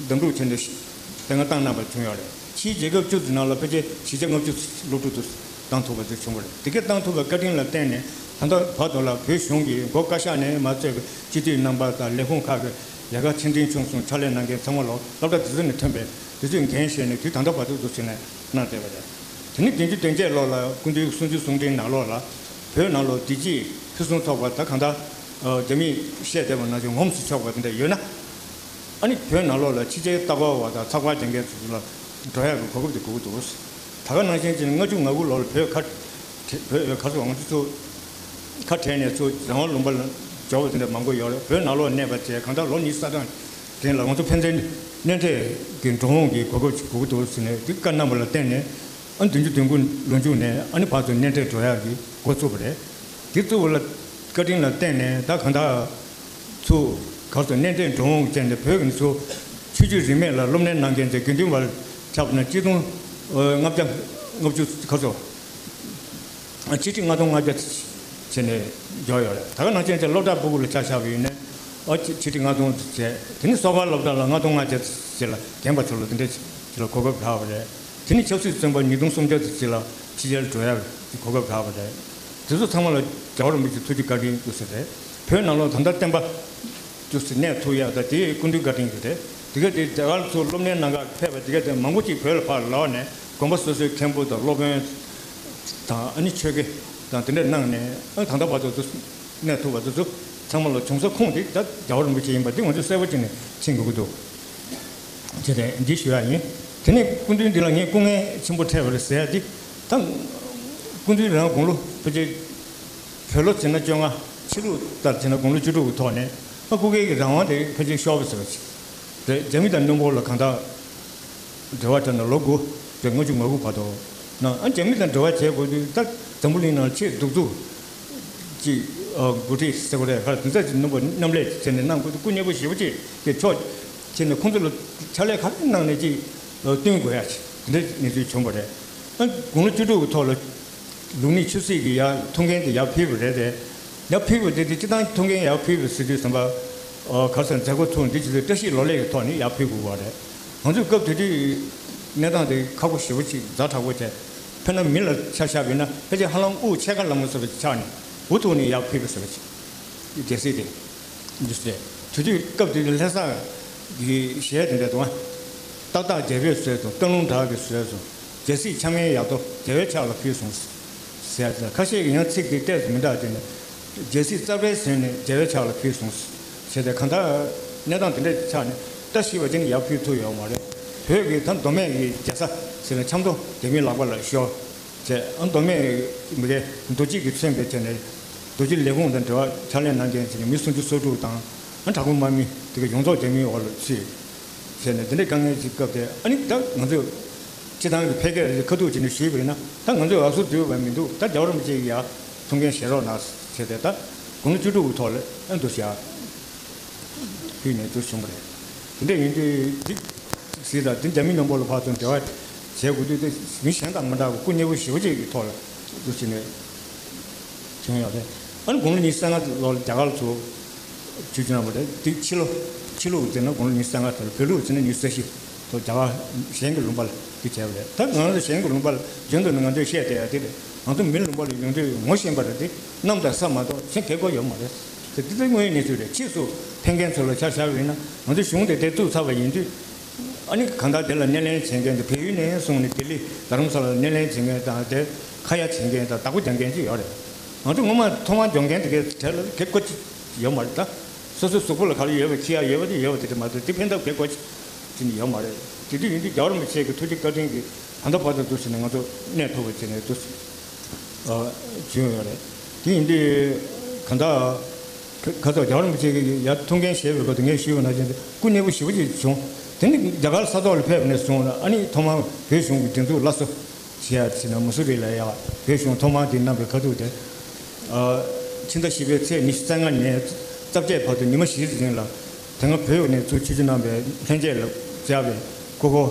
གདམ་དྲུག་བྱས་ནས་དེ་སྔ་བཏང་གནང་བ་བྱུང་ཡོད་རེད། ཕྱིའི་རྒྱལ་ཁབ་བཅུ་ཙམ་ནང་ལ་ཕལ་ཆེར་བཞི་བརྒྱ་ལྔ་བཅུ་སློབ་ཕྲུག་དེ་བཏང་ཐུབ་པ་དེ་བྱུང་བ་རེད། དེ་གའི་བཏང་ཐུབ་པའི་བཀའ་དྲིན་ལ་བརྟེན་ནས་ད་ལྟ་བར་དུ་ལ་བོད་གཞུང་གི་མགོ་བཀའ་ཤག་ནས་མ་ཚད་པའི་སྤྱི་འཐུས་རྣམ་པ་དང་ལས་ཁུངས་ཁག་གི་ལས་ཀ་ཆེ་འབྲིང་ཆུང་གསུམ་ཕྱག་ལས་གནང་མཁན་ཚང་མ་ལོ་སློབ་གྲྭ་དེ་ཚོ་ནས་ཐོན་པའི་དེ་ཚོས་འགན་བཞེས་ནས་དུས་ད་ལྟ་བར་དུ་འདུག་ཟེར་ནས་གནང་བསྡད་པ་རེད། དེ་ནས་བདུན་ཅུ་དོན་བརྒྱད་ལོ་ལ་སྐུ་མདུན་གསུམ་བཅུ་གསུང་འཕྲིན་ནང་ལོགས་ལ་བོད་ནང་ལོགས་བདེ་སྐྱིད་ཕུན་སུམ་ཚོགས་པ་ད་གང་ལྟར་རྒྱ་མིས་བཤད་བསྡད་པ་ནང་བཞིན་ངོམས་སུ་ཆོག་པ་དེ་འདྲ་ཡོད་ན། ཨ་ནི་བོད་ནང་ལོགས་ལ་ཕྱི་རྒྱལ་ལྟ་སྐོར་བ་དང་ཚགས་པར་སྦྱང་མཁན་ཚོ་ཚོ་ལ་འགྲོ་ཡག་གི་གོ་སྐབས་དེ་དགོས་ཀྱི་འདུག་ད་ག་ནང་བཞིན་བྱས་ནས་ལྔ་བཅུ་ང་དགུ་ལོར་བོད་ཁ་བྲལ་བོད་ཁ་སོགས་ང་ཚོ་ཚོ་ཁ་བྲལ་ནས་ཚུར་རང་དབང་ལུང་པ་ལ་འབྱོར་བ་དེ་འདྲ་མང་པོ་ཡོད་རེད། བོད་ནང་ལོགས་གནས་པ་བྱས་གང་ལྟར་ལོ་ཉི་ཤུ་རྩ་གྲངས་རིང་ལ་ང་ཚོ་ཕན་ཚུན་གནས་འཕྲད་ཀྱི་འགྲོ་འོང་གི་གོ་སྐབས་ཅིག་དགོས་ཀྱི་འདུག་ཟེར་ནས་དེ་བཀའ་གནང་བ་ལ་བརྟེན་ནས་ཨ་ནི་བདུན་ཅུ་དོན་དགུ་ལོ་མཇུག་ནས་ཨ་ནི་བར་དུ་གནས་འཕྲད་འགྲོ་ཡག་གི་འགོ་བཙུགས་པ་རེད། དེ་གཙོ་བོ་ལ་བཀའ་དྲིན་ལ་བརྟེན་ནས་ད་གང་ལྟར་ཚུར་གར་སོང་གནས་འཕྲད་འགྲོ་འོང་བྱས་ནས་བོད་ཀྱི་ཚུར་ཆོས་བརྒྱུད་རིས་མེད་ལ་སློབ་གཉེར་གནང་མཁན་དེ་དགེ་འདུན་པར་ཁྱབ་ན་གཅིག་སྟོང་ལྔ་བརྒྱ་ལྔ་བཅུ་གར་སོང་ཆིག་ཁྲི་ལྔ་སྟོང་ལྔ་བརྒྱ་བྱས་ནས་འབྱོར་ཡོད་རེད། ད་ག་ནང་བཞིན་དེ་སློབ་གྲྭ་ཕྲུ་གུ་ལ་ཆ་བཞག་པ་ཡིན་ན་ཨ་ཆིག་ཁྲི་ལྔ་སྟོང་བྱས། དེ་ནི་གསོ་བ་སློབ་གྲྭ་ལ་ལྔ་སྟོང་ལྔ་བརྒྱ་བྱས་ལ་རྒན་པ་ཚོ་ལ་དེ་འདྲ་བྱས་ལ་གོ་སྐབས་རག་པ་རེད། དེ་ནི་ཆབ་སྲིད་བཙོན་པ་ཉིས་སྟོང་སུམ་བརྒྱ་དེ་ཅིག་ལ་ཕྱི་རྒྱལ་འགྲོ་ཡག་གི་གོ་སྐབས་རག་པ་རེད། དེ་ཚོ་ཚང་མ་ལ་རྒྱལ་བ་རིན་པོ་ཆེ་ཐུགས་རྗེ་བཀའ་དྲིན་ཞུ་ས་རེད། བོད་ནང་ལོགས་ད་ལྟ་བསྟན་པ་ཞུ་ས་གནས་ཐུབ་ཡག་ད་དེ་སྐུ་མདུན་བཀའ་དྲིན་ཞིག་རེད། དེ་ག་དེ་རྒྱ་གར་ཚུར་སློབ་གཉེར་གནང་གར་ཕེབས་པ་དེ་ག་དེ་མང་པོ་ཅིག་བོད་ལ་ཕར་ལོག་ནས་དགོན་པ་སོ་སོའི་མཁན་པོ་དང་སློབ་དཔོན་དང་ཨ་ནི་ཆོས་དགེ་དང་དེ་འདྲ་གནང་ནས་ཨ་ད་ལྟ་བར་དུ་ཚུར་གནས་ཐུབ་པ་དེ་ཚོ་ཚང་མ་ལ་བྱུང་ས་ཁུངས་དེ་ད་རྒྱལ་བ་རིན་པོ་ཆེ་ཡིན་པ་དེ་ང་ཚོས་གསལ་པོ་བྱས་ནས་མཁྱེན་དགོས་ཀྱི་འདུག་ཅེས་དེ་འདི་ཞུ་ཡག་ཡིན། དེ་ནས་སྐུ་མདུན་འདི་ལ་ངས་སྐུ་ངལ་ཆེན་པོ་འཕྲད་པ་རེད་ཟེར་ཡག་འདི་ད་སྐུ་མདུན་རང་དགུང་ལོ་ཕལ་ཆེར་བོད་ལོ་བྱས་ན་བཅོ་ལྔ། ཕྱི་ལུགས་ལྟར་བྱས་ན་དགུང་ལོ་བཅུ་དྲུག་གི་ཐོག་ནས་ཨ་སྐུ་སྒེར་གྱི་རང་དབང་དེ་ཕལ་ཆེར་ཤོར་བ་ཟེར་བ་ཅིག་རེད། རྒྱ་མི་དང་སྣུམ་འཁོར་ལ་གང་ལྟར་འབྲེལ་བ་བྱས་ན་ལོ་དགུ་དེ་ལྔ་བཅུ་ང་དགུ་བར་དུ་ན་ཨ་རྒྱ་མི་དང་འབྲེལ་བ་བྱེད་དགོས་དུས་ད་འཛམ་བུ་གླིང་ནང་ཆེས་གདུག་རྩུབ་ཀྱི་འགོ་ཁྲིད་ཟེར་དགོས་རེད། ཁ་དེ་ཚོ་ཀྱི་སྣུམ་པ་མཉམ་ལས་བྱས་ནས་གནང་དགོས་དུས་སྐུ་མཉེལ་པོ་ཞེ་པོ་ཅིག་གི་ཕྱོགས་བྱས་ནས་ཁོང་ཚོ་ལ་ཕྱག་ལས་ག་རེ་གནང་ནས་ཅིག་བསྟུན་དགོས་ཡ་ཅིག་དེ་འདྲའི་གནས་ཚུལ་བྱུང་བ་རེད། ཨ་དགུང་ལོ་བཅུ་དྲུག་གི་ཐོག་ལ་ལུགས་གཉིས་ཆབ་སྲིད་ཀྱི་ཡར་ཐུགས་འགན་དེ་ཡར་ཕུལ་བ་རེད་དེ། ཡར་ཕུལ་བ་དེ་དེ་སྤྱི་བཏང་ཐུགས་འགན་ཡར་ཕུལ་བ་ཟེར་དུས་ཙམ་པ། ཨོ་གར་སོང་མཛད་སྒོ་ཚུགས་འདི་བྱེད་དུས་བཀྲ་ཤིས་ལོ་ལེགས་ཀྱི་ཐོག་ནས་ཡར་ཕུལ་དགོས་པ་རེད། ང་ཚོས་སྐབས་དེ་དུས་གནས་སྟངས་དེ་ཁག་པོ་ཞེ་པོ་ཅིག་ཛ་དྲག་པོ་བྱས། དཔེར་ན་མི་ལ་ཆ་བཞག་པ་ཡིན་ན་ཕལ་ཆེར་ཧ་ལམ་དབུགས་ཕྱེད་ཀ་ལ་མ་སོན་པའི་ཆ་ནས་འུ་ཐུག་ནས་ཡར་ཕུལ་བ་ཟེར་བ་ཅིག་རྒྱལ་སྲིད་དེ། འདི་ཟེར། དེ་དུས་སྐབས་དེ་དུས་ལྷ་སར་གྱི་གཞས་དེ་འདྲ་འདུག་ཨ། ཏག་ཏག་རྒྱལ་པོས་བཟོས་སོང་། སྟག་ལུང་བྲག་གིས་བཟོས་སོང་། རྒྱལ་སྲིད་འཆང་བའི་ཡག་ཐོ་རྒྱལ་བའི་ཕྱག་ལ་ཕུལ་སོང་། ཟེར་ཡ་དེ་ལ་ཁ་ཤས་ཀྱིས་ཡང་ཚིག་དེ་ཏོག་ཙམ་མི་འདྲ་བྱས་ནས། རྒྱལ་སྲིད་རྩ་བའི་ཟོན་ནས་རྒྱལ་བའི་ཕྱག་ལ་ཕུལ་སོང་། ཟེར་ཏེ་གང་ལྟར་གནས་སྟངས་དེ་འདྲ་ཆགས་ནས་བཀྲ་ཤིས་པ་ཅན་ཡར་ཕུལ་ཐུབ་ཡོད་མ་རེད། བོད་ཀྱི་ད་མདོ་སྨད་ཀྱི་རྒྱལ་ས་ཟེར་ན་ཆབ་མདོ་རྒྱ་མིའི་ལག་པ་ལ་ཤོར། བྱས། ཨ་མདོ་སྨད་མི་སྒེར་རྡོ་རྗེ་གིས་མཚོན་པའི་ཆ་ནས་རྡོ་རྗེ་ལས་ཁུངས་དང་འབྲེལ་བ་ཕྱག་ལས་གནང་མཁན་ཞིག་ནས་མི་སུམ་ཅུ་སོ་དྲུག་དང་ཨ་དྲག་པོ་དམག་མི་དེ་ག་ཡོངས་རྫོགས་རྒྱ་མིའི་འོག་ལ་ཚུད། བྱས་ནས་འདི་འདྲའི་དཀའ་ངལ་ཅིག་སྐབས་དེ་ཨ་ནི་ད་ང་ཚོས་སྤྱི་བཏང་གི་འཕེལ་རྒྱས་ཁ་ཐུག་བྱས་ནས་ཞུས་པ་ཡིན་ན་ད་ང་ཚོས་འུ་ཚོ་འདུལ་བ་མི་འདུག་ད་རྒྱལ་བ་རིན་པོ་ཆེ་ཡིས་ཡར་ཐུགས་འགན་བཞེས་རོགས་གནང་ཟེར་ཏེ་ད་དགུང་ལོ་བཅུ་དྲུག་གི་ཐོག་ལ་ཨ་འདུག་བཞག་ཕུལ་ནས་འདུག་བྱུང་བ་རེད། དེ་འདྲ་ཡིན་དུས་འདི་གཟིགས་དང་དེ་རྒྱ་མི་མཉམ་པོ་ལ་ཕར་ཚུར་འབྲེལ་བ་བྱེད་དགོས་དུས་དེ་མི་གཞན་དང་མི་འདྲ་བའི་སྐུ་མཉེལ་པོ་ཞེ་པོ་ཅིག་གི་ཐོག་ལ་འདུག་བྱས་ནས་བྱུང་ཡོད་རེད། ཨ་ནི་དགུང་ལོ་ཉི་ཤུ་རྩ་ལྔ་ལོར་རྒྱ་གར་ལ་ཚུར་ཆིབས་བསྒྱུར་གནང་བ་རེད། དེ་ཕྱི་ལོ་ཕྱི་ལུགས་ཟེར་ན་དགུང་ལོ་ཉི་ཤུ་རྩ་ལྔ་དེ་ལ་བོད་ལུགས་ཟེར་ན་ཉི་ཤུ་རྩ་བཞི་ཐོག་རྒྱ་གར་གཞན་གྱི་ལུང་པ་ལ་དེ་བྱས་པ་རེད། ད་ང་རང་ཚོ་གཞན་གྱི་ལུང་པ་ལ་རྒྱུན་དུ་ནས་ང་ཚོས་བཤད་བསྡད་ཡ་དེ་རེད། ང་ཚོ་མིའི་ལུང་པ་ལ་ཡོང་དུས་ངོ་ཤེས་པ་རེད་དེ་གནམ་དང་ས་མ་གཏོགས་གཞན་གའི་སྐོར་ཡོད་མ་རེད། དེ་དེ་ཚོ་དངོས་ཡོད་གནས་ཚུལ་རེད། ཕྱིས་སུ་ཕེབས་མཁན་ཚོ་ལ་ཆ་བཞག་པ་ཡིན་ན་ང་ཚོ་གཞུང་དེ་དེ་བཙུགས་ཚར་བ་ཡིན་དུས་ཨ་ནི་གང་ལྟར་དེ་ལ་སྣེ་ལེན་བྱེད་མཁན་དེ་བལ་ཡུལ་ནས་བཟུང་ནས་ལྡི་ལི་རྡ་རམ་ས་ལ་ལ་སྣེ་ལེན་བྱེད་མཁན་དང་དེ་ཁ་ཡ་བྱེད་མཁན་དང་བདག་པོ་རྒྱག་མཁན་ཅིག་ཡོད་རེད། ང་ཚོ་སྔོན་མ་ཐོག་མར་སྦྱོང་མཁན་དེ་གའི་གྲས་ལ་གའི་སྐོར་ཅིག་ཡོད་མ་རེད་ད། སོ་སོའི་གཟུགས་པོ་ལ་ག་རེ་ཡོད་པ་འཁྱེར་ཡ་ཡོད་པ་དེ་ཡོད་པ་དེ་འདྲ་མ་གཏོགས་དེ་ཕན་ཐོགས་གའི་སྐོར་ཅིག་ཅིག་ནི་ཡོད་མ་རེད། དེ་དུས་ཡིན་དུས་རྒྱལ་བ་རིན་པོ་ཆེ་གི་ཐུགས་རྗེ་བཀའ་དྲིན་གྱིས་ ད་ལྟ་བར་དུ་འདུག་ཟེར་ནས་ང་ཚོ་གནས་ཐུབ་པ་བྱས་ནས་འདུག་ཟེར་བྱུང་ཡོད་རེད། དེ་ཡིན་དུས་གང་ལྟར་ཁ་ཁ་ཚོགས་རྒྱལ་བ་རིན་པོ་ཆེ་གིས་ཡར་ཐུགས་འགན་བཞེས་པའི་སྐབས་དུ་ངས་ཞུས་པ་ནང་བཞིན་སྐུ་མཉེལ་པོ་ཞེ་པོ་ཅིག་བྱུང་། དེ་ནི་རྒྱ་གར་ས་ཐོག་ལ་ཕེབས་ནས་བཟུང་ཨ་ནི་ཐོག་མར་བོད་གཞུང་གི་སྒྲིག་འཛུགས་སླར་གསོ་བྱེད་ཡ་ཟེར་ན་མ་སུ་རི་ལ་ཡ་བོད་གཞུང་ཐོག་མར་དེ་གནང་བའི་ཁ་ཐུག་དེ། ཕྱི་ཟླ་བཞི་པའི་ཚེས་ཉི་ཤུ་རྩ་ལྔ་ནས་རྩ་བརྒྱད་བར་དུ་ཉི་མ་བཞིའི་རིང་ལ་དེ་སྔ་བོད་ནས་ཚུར་ཆིབས་བསྒྱུར་གནང་བའི་ལྷན་རྒྱས་ལ་བཅར་བའི་སྐུ་འཁོར་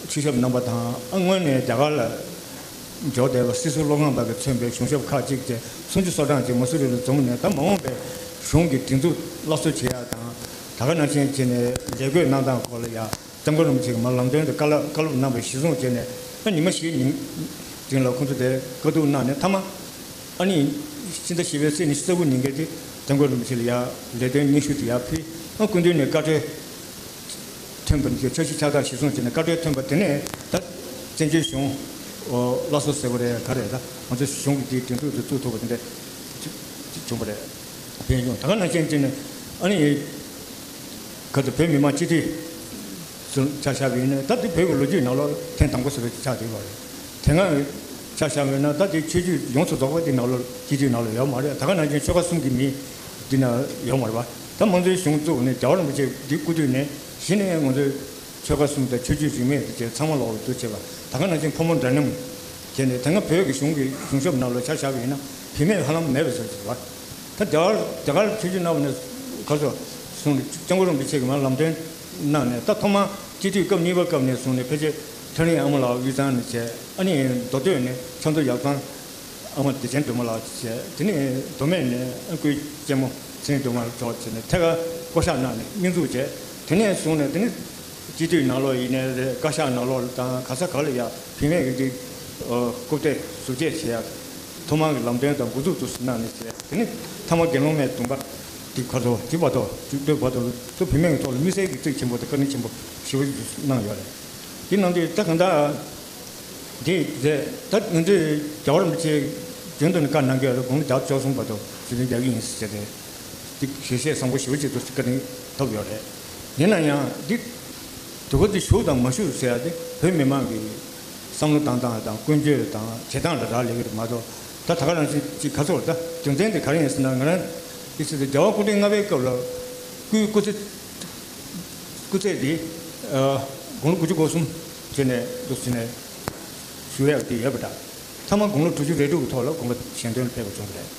ཆིབས་ཞབས་རྣམ་པ་དང་སྔོན་ནས་རྒྱ་གར་ལ་འབྱོར་བསྡད་པ་སྲིད་ཟུར་བློ་དགའ་པ་གིས་མཚོན་པའི་གཞུང་ཞབས་ཁག་ཅིག་བཅས་སུམ་ཅུ་སོ་གྲངས་ཅིག་མ་སུ་རི་ལ་འཛོམས་ནས་ད་མ་འོངས་པའི་གཞུང་གི་སྒྲིག་འཛུགས་སླར་གསོ་བྱེད་ཡ་དང་ད་ག་ནང་བཞིན་བྱས་ནས་ལས་བགོས་གནང་སྟངས་སྐོར་ལ་ཡ། སྐྱབས་མགོན་རིན་པོ་ཆེ་གིས་མར་ལམ་སྟོན་དང་བཀའ་སློབ་བཀའ་སློབ་གནང་བའི་གཞི་བཟུང་བྱས་ནས་ཨ་ཉི་མ་བཞིའི་ཉིན་རིང་ལ་ཁོང་ཚོ་དེ་བཀའ་བསྡུར་གནང་ནས་མཐའ་མ་ཨ་ནི་ཕྱི་ཟླ་བཞི་པའི་ཚེས་ཉི་ཤུ་རྩ་དགུ་ཉིན་འགའི་དེ་སྐྱབས་མགོན་རིན་པོ་ཆེ་ལ་ཡར་ལས་དོན་སྙན་ཞུ་དེ་ཡར་ཕུལ། ཨ་སྐུ་མདུན་ནས་བཀའ་འཁྲོལ་ཐོན་པ་འདི་འཆར་གཞི་ཕྱག་རྟགས་གཞི་བཟུང་བྱས་ནས་བཀའ་འཁྲོལ་ཐོན་པ་དེ་ནས་ད་བཙན་བྱོལ་གཞུང་སླར་གསོ་ཟེར་བ་རེད་ག་རེད་ད་ང་ཚོ་གཞུང་གི་དེའི་སྒྲིག་འཛུགས་དེ་བཙུགས་ཐུབ་པ་དེ་འདྲ་བྱུང་བ་རེད། ཕན་ཡོན་ད་ག་ནང་བཞིན་བྱས་ནས་ཨ་ནི། ཁ་ཚོ་བོད་མི་མང་སྤྱི་འཐུས་སུ་ཆ་བཞག་པ་ཡིན་ན་ད་དེ་བོད་ཀྱི་ལོ་རྒྱུས་ནང་ལོགས་ཐེངས་དང་པོ་ཟེར་བ་ཅིག་ཆགས་བསྡད་པ་རེད། དེ་སྔ་ཆ་བཞག་པ་ཡིན་ན་ད་དེ་ཆོས་བརྒྱུད་ཡོངས་སུ་རྫོགས་པ་དེ་ནང་ལོགས་སྤྱི་འཐུས་ནང་ལོགས་ཡོད་མ་རེད། ད་ག་ནང་བཞིན་ཆོལ་ཁ་གསུམ་གྱི་མི་འདི་ན་ཡོད་མ་རེད་པ། ད་མང་གཙོའི་གཞུང་བཙུགས་ནས་རྒྱལ་བ་རིན་པོ་ཆེ་འདི་སྐུ་དུས་ནས་གཞི་ནས་ང་ཚོའི་ཆོལ་ཁ་གསུམ་དང་ཆོས་བརྒྱུད་རིས་མེད་དེ་བཅས་ཚང་མ་ལོགས་ལ་འདུ་བྱེད་པ་ད་ག་ནང་བཞིན་ཕོ་མོ་འདྲ་མཉམ་བྱས་ནས་དེ་སྔ་བོད་ཀྱི་གཞུང་གི་གཞུང་ཞབས་ནང་ལོགས་ཆ་བཞག་པ་ཡིན་ན་བུད་མེད་ཧ་ལམ་མེད་པ་ཟེར་གྱི་རེད་པ། ད་རྒྱ་གར་རྒྱ་གར་ཆོས་བརྒྱུད་རྣམ་པ་ནས་ག་ཚོད་གསུངས་ནས་སྐྱབས་མགོན་རིན་པོ་ཆེ་གིས་མར་ལམ་སྟོན་གནང་ནས་ད་ཐོག་མར་སྤྱི་འཐུས་སྐབས་གཉིས་པ་སྐབས་ནས་བཟུང་ནས་ཕལ་ཆེར་ཐོན་རིང་ཨ་མ་ལགས་དབུས་གཙང་ནས་བྱས་ཨ་ནི་མདོ་སྟོད་ནས་ཆབ་མདོ་ཡར་གཙང་ཨ་མ་བདེ་ཆེན་སྒྲོལ་མ་ལགས་བྱས་དེ་ནས་མདོ་སྨད་ནས་ཨ་སྐུའི་གཅེན་མོ་ཚེ་རིང་སྒྲོལ་མ་ལགས་མཆོག་བྱས་ནས་ཐད་ཀར་བསྐོ་གཞག་གནང་ནས་སྙོན་འཛུགས་བྱས་དེ་ནས་བཟུང་ནས་དེ་ནི། སྤྱི་འཐུས་ནང་ལོགས་ཡིན་ནའི་རེད། བཀའ་ཤག་ནང་ལོགས་དང་ག་ས་ག་ལ་ཡ་བུད་མེད་ཀྱི་འདི་རྐུབ་སྟེགས་ཟུར་བཅད་བྱེད་ཡ་ཐོག་མར་གྱི་ལམ་སྟོན་དང་འགོ་འཛུགས་དུ་གནང་ནས་བྱས་དེ་ནི་མཐའ་མ་དགེ་སློང་མའི་སྡོམ་པ་འདི་ཁ་ཚོ་ཇི་བར་དུ་ཇི་སྟོད་བར་དུ་ཚོ་བུད་མེད་ཀྱི་ཐོག་ལ་དམིགས་བསལ་གྱི་གཙིགས་ཆེན་པོ་དང་བཀའ་དྲིན་ཆེན་པོ་ཞེ་པོ་ཅིག་གནང་ཡོད་རེད། དེ་གནང་དུས་ད་གང་ལྟར་འདི་རེད་ད་ང་ཚོས་རྒྱལ་བ་རིན་པོ་ཆེ་རྒྱུན་དུ་ནས་བཀའ་གནང་གི་ཡོད་རེད། དགུང་ལོ་བརྒྱ་བཅུ་གསུམ་བར་དུ་ཞུ་དོན་རྒྱག་གི་ཡིན་ཟེར་ཏེ། འདི་ཞལ་བཞེས་བཟང་པོ་ཞེ་པོ་ཅིག་ཏུ་བཀའ་དྲིན་ཐོབ་ཡོད་རེད། ཡིན་ན་ཡང་འདི་དུས་འཁོར་འདི་བཞུགས་དང་མ་བཞུགས་ཟེར་ཡ་དེ་བོད་མི་མང་གི་བསམ་བློ་བཏང་སྟངས་དང་ཀུན་སྤྱོད་དང་བྱེད་སྟངས་ལ་རག་ལས་ཀྱི་རེད་མ་གཏོགས་ད་ད་ག་རང་བཞིན་ཅིག་ག་ཚོད་ད་རྒྱུ་མཚན་དེ་ག་རེ་ཡིན་ཟེར་ན་ང་རང་འདི་ཟེར་ཏེ་རྒྱལ་བ་སྐུ་ཕྲེང་ལྔ་པའི་སྐབས་ལ་སྐུའི་སྐུ་ཚེ་སྐུ་ཚེ་འདི་དགུང་ལོ་དགུ་བཅུ་གོ་གསུམ་བྱས་ནས་འདུག་ཟེར་ནས་ཞུ་ཡག་དེ་ཡོད་པ་འདྲ། ཐ་མ་དགུང་ལོ་དྲུག་ཅུ་རེ་དྲུག་གི་ཐོག་ལ་དགོངས་པ་གཞན་དོན་ལ་ཕེབས་པ་བྱུང་བ་རེད།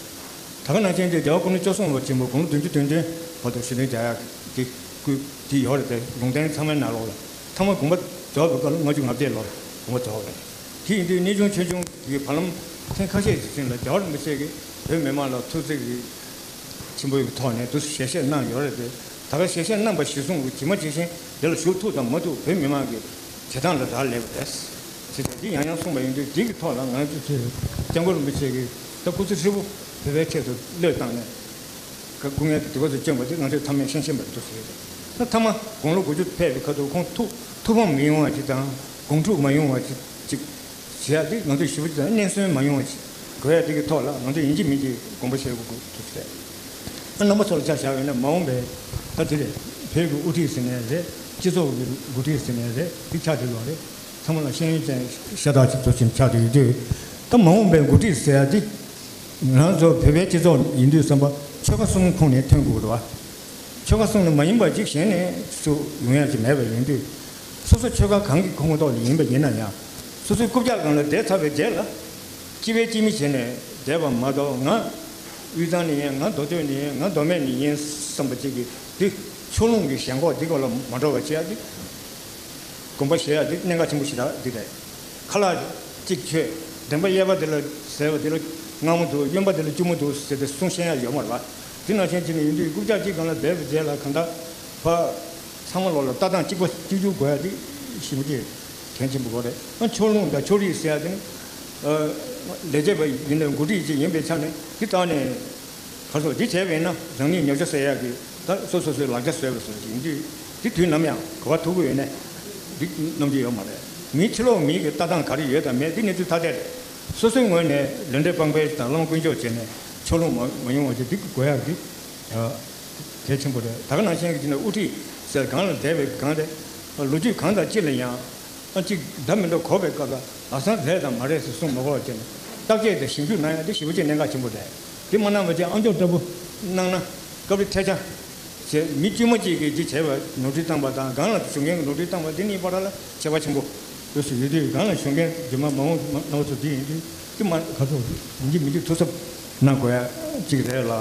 ད་ག་ནང་བཞིན་དེ་རྒྱལ་བ་སྐུ་ཕྲེང་བཅུ་གསུམ་པ་ཆེན་པོ་དགུང་ལོ་བདུན་ཅུ་དོན་བདུན་བར་དུ་ཞུ་དོན་རྒྱག་ཡག་གི་སྐུ་དེ་ཡོད་རེད་དེ་ལུང་བསྟན་ཚང་མའི་ནང་ལོགས་ལ་ཐ་མ་དགོངས་པ་རྫོགས་པའི་སྐབས་ལ་ལྔ་བཅུ་ང་བརྒྱད་ལོར་དགོངས་པ་རྫོགས་པ་རེད། དེ་ཡིན་དུས་གནས་ཆུང་ཆོས་འབྱུང་གི་བར་ལམ་ཐེངས་ཁ་ཤས་ཤིག་ཕྱིན་ལ་རྒྱལ་བ་རིན་པོ་ཆེ་གིས་བོད་མི་མང་ལ་ཐུགས་བརྩེ་གི་ཆེན་པོའི་ཐོག་ནས་འདུ་ཞལ་བཞེས་གནང་ཡོད་རེད་དེ། ད་ག་ཞལ་བཞེས་གནང་པ་གཞིར་བཟུང་གི་ཇི་མ་ཇི་བཞིན་དེ་ལ་ཞུགས་ཐུབ་དང་མ་ཐུབ་བོད་མི་མང་གི་བྱེད་སྟངས་ལ་རག་ལས་པ་རེད། ཅེས་འདི་ཡང་ཡང་གསུངས་པ་ཡིན་དུས་འདི་གི་ཐོག་ལ་ང་ཚོས་སྐྱབས་མགོན་རིན་པོ་ཆེ་གིས་ད་སྐུ་ཚེ་ཧྲིལ་པོ་བོད་པའི་ཆེད་དུ་བློས་བཏང་ནས་སྐུ་ངལ་དུ་དུས་བབ་སུ་བསྐྱོན་པ་དེ་ང་ཚོས་ཚང་མས་ཤེས་བཞིན་པ་རེད་འདུག་ཟེར་ཡོད། ད་ཐ་མ་དགུང་ལོ་དགུ་བཅུ་ཕེབས་པའི་ཁ་ཐུག་ཁོང་ཐུགས་ཐུགས་ཕམ་མི་ཡོང་བ་ཅིག་དང་དགོངས་འཁྲུག་མ་ཡོང་བ་ཅིག་ཅིག་བྱེད་ཡག་དེ་ང་ཚོས་ཞུ་བ་ཅིག་དང་སྙན་སེང་མ་ཡོང་བ་ཅིག་དགོས་ཡག་དེ་གི་ཐོག་ལ་ང་ཚོས་ཡིན་གཅིག་མིན་གཅིག་དགོངས་པ་བཞེས་དགོས་ཀྱི་འདུག་ཟེར། ཨ་རྣམ་པ་ཚོ་ལ་ཆ་བཞག་པ་ཡིན་ན་མ་འོངས་པའི་ད་དེ་རེད། བོད་ཀྱི་དབུ་ཁྲིད་ཟེར་ནའི་རེད། སྤྱི་ཚོགས་ཀྱི་འགོ་ཁྲིད་ཟེར་ནའི་རེད། དེ་ཆགས་བསྡད་ཡོད་རེད། ཚང་མ་ལ་ཤེས་ཡོན་ཅན་ཤ་སྟག་ཅིག་ཚོ་ཆེན་ཆགས་བསྡད་ཡོད་དུས་ད་མ་འོངས་པའི་འགོ་ཁྲིད་ཟེར་ཡག་དེ་ང་རང་ཚོ་བོད་པའི་སྤྱི་ཚོགས་ཡིན་དུས་ཙམ་པ་ཆོལ་ཁ་གསུམ་ཁོངས་ནས་ཐོན་དགོས་རེད་བ། ཆོལ་ཁ་གསུམ་ལ་མ་ཡིན་པ་ཅིག་གཞན་ནས་སུ་ཡོང་ཡག་ཅིག་མེད་པ་ཡིན་དུས། སོ་སོ་ཆོལ་ཁ་གང་གི་ཁོངས་གཏོགས་ལ་ཡིན་པ་ཡིན་ན་ཡང་། སོ་སོའི་རྐུབ་བཀྱག་སྒང་ལ་བསྡད་ཚར་བའི་རྗེས་ལ། གཅིག་པའི་གཅིག་མི་བྱས་ནས་བསྡད་པ་མ་གཏོགས་ང་དབུས་གཙང་ནས་ཡིན་ང་མདོ་སྟོད་ནས་ཡིན་ང་མདོ་སྨད་ནས་ཡིན་བསམ་པ་ཅིག་གིས་འདི་ཕྱོགས་ལྷུང་གི་ཞེན་ཁོག་འདི་སྐོར་ལ་མ་འགྲོ་བ་བྱེད་ཡག་འདི། དགོངས་པ་བཞེས་ཡག་འདི་གནད་འགག་ཆེན་པོ་ཞེ་དྲག་འདི་རེད། ཁ་ལག་གཅིག་མཆོད། འདོན་པ་གཡས་པ་འདི་ལ་ཟེར་བ་འདི་ལ་སྔ་མོ་འདུག་གཡོན་པ་འདི་ལ་སྐྱུར་མོ་འདུག་ཟེར་ཏེ་གསུང་ཤེས་ཡག་ཡོད་མ་རེད་པ། འདི་ནང་བཞིན་བྱས་ནས་ཡིན་དུས་རྐུབ་བཀྱག་གཅིག་སྒང་ལ་བསྡད་པའི་རྗེས་ལ་གང་ལྟར་ཕ། ཚང་མ་ལོག་ལ་ལྟ་སྟངས་གཅིག་པ་གཅིག་གྱུར་དགོས་ཡག་འདི་ཞེ་པོ་ཅིག་གལ་ཆེན་པོ་དགོས་རེད། ཨ་ཕྱོགས་ལྷུང་དང་ཕྱོགས་རིས་ཟེར་ཡག་འདི་ནི། ལས་བྱེད་པ་ཡིན་ནའི་འགོ་ཁྲིད་ཅིག་ཡིན་པའི་ཆ་ནས་འདི་ལྟ་ནས། ག་སོགས་འདི་བྱས་པས་ན་རང་ཉིད་ཉོ་ཆ་ཟེར་ཡག་གི་ད་སོ་སོ་སོའི་ལག་ཆ་བཟོས་པ་སོགས་ཀྱི་ཡིན་དུས་འདི་དུས་ནམ་ཡང་གོ་བ་ཐུག་གི་ཡོད་ནས་འདི་རྣམ་འགྱུར་ཡོད་མ་རེད། མིའི་ཕྱི་ལོགས་མིའི་གི་ལྟ་སྟངས་ག་རེ་ཡོད་དང་མེད་འདི་གནས་ཚུལ་ཐ་དད་རེད། སོ་སོའི་ངོས་ནས་ལུས་འབྲེལ་སྤངས་པའི་དང་བླ་མ་དཀོན་མཆོག་བྱས་ནས་ཕྱོགས་ལྷུང་མ་མ་ཡོང་བ་བྱས་འདི་གི་དགོས་ཡག་འདི་གལ་ཆེན་པོ་རེད། ད་ག་ནང་བཞིན་གྱི་ཅི་ན་དབུ་ཁྲིད་ཟེར་གང་ལ་བསྡད་པའི་གང་རེད། ལོ་རྒྱུས་གང་དང་ཅི་ལ་ཡང་ ཨ་གཅིག་འདྲ་མི་འདྲ་གོ་བའི་སྐབས་ལ་ལམ་སང་རེད་དང་མ་རེད་ཟེར་གསུངས་མ་དགོས་པ་བྱས་ནས་བརྟག་དཔྱད་དང་ཞིབ་འཇུག་གནང་ཡ་དེ་ཞེ་པོ་ཅིག་གནད་འགག་ཆེན་པོ་རེད། དེ་མ་གནང་བ་བྱས་ཨ་མཆོག་ལྟ་བུ་གནང་ན་སྐབས་རེ་ཐལ་ཆ་བྱས་མི་དཀྱུས་མ་གཅིག་གིས་འདི་བྱས་པ་ནོར་འཁྲུལ་བཏང་པ་དང་སྒང་ལ་ཞུགས་མཁན་གྱི་ནོར་འཁྲུལ་བཏང་པ་དེ་གཉིས་བར་ལ་ཁྱད་པར་ཆེན་པོ་ཡོད་སུ་ཡོད་དུས་སྒང་ལ་ཞུགས་མཁན་རྗེས་མ་མ་འོངས་མ་རྣམ་པ་ཚོ་དེ་ཡིན་དུས་དེ་མ་ག་ཚོད་ཡིན་གཅིག་མིན་གཅིག་ཐུགས་གཟབ་གནང་དགོས་ཡ་གཅིག་རེད་ལ།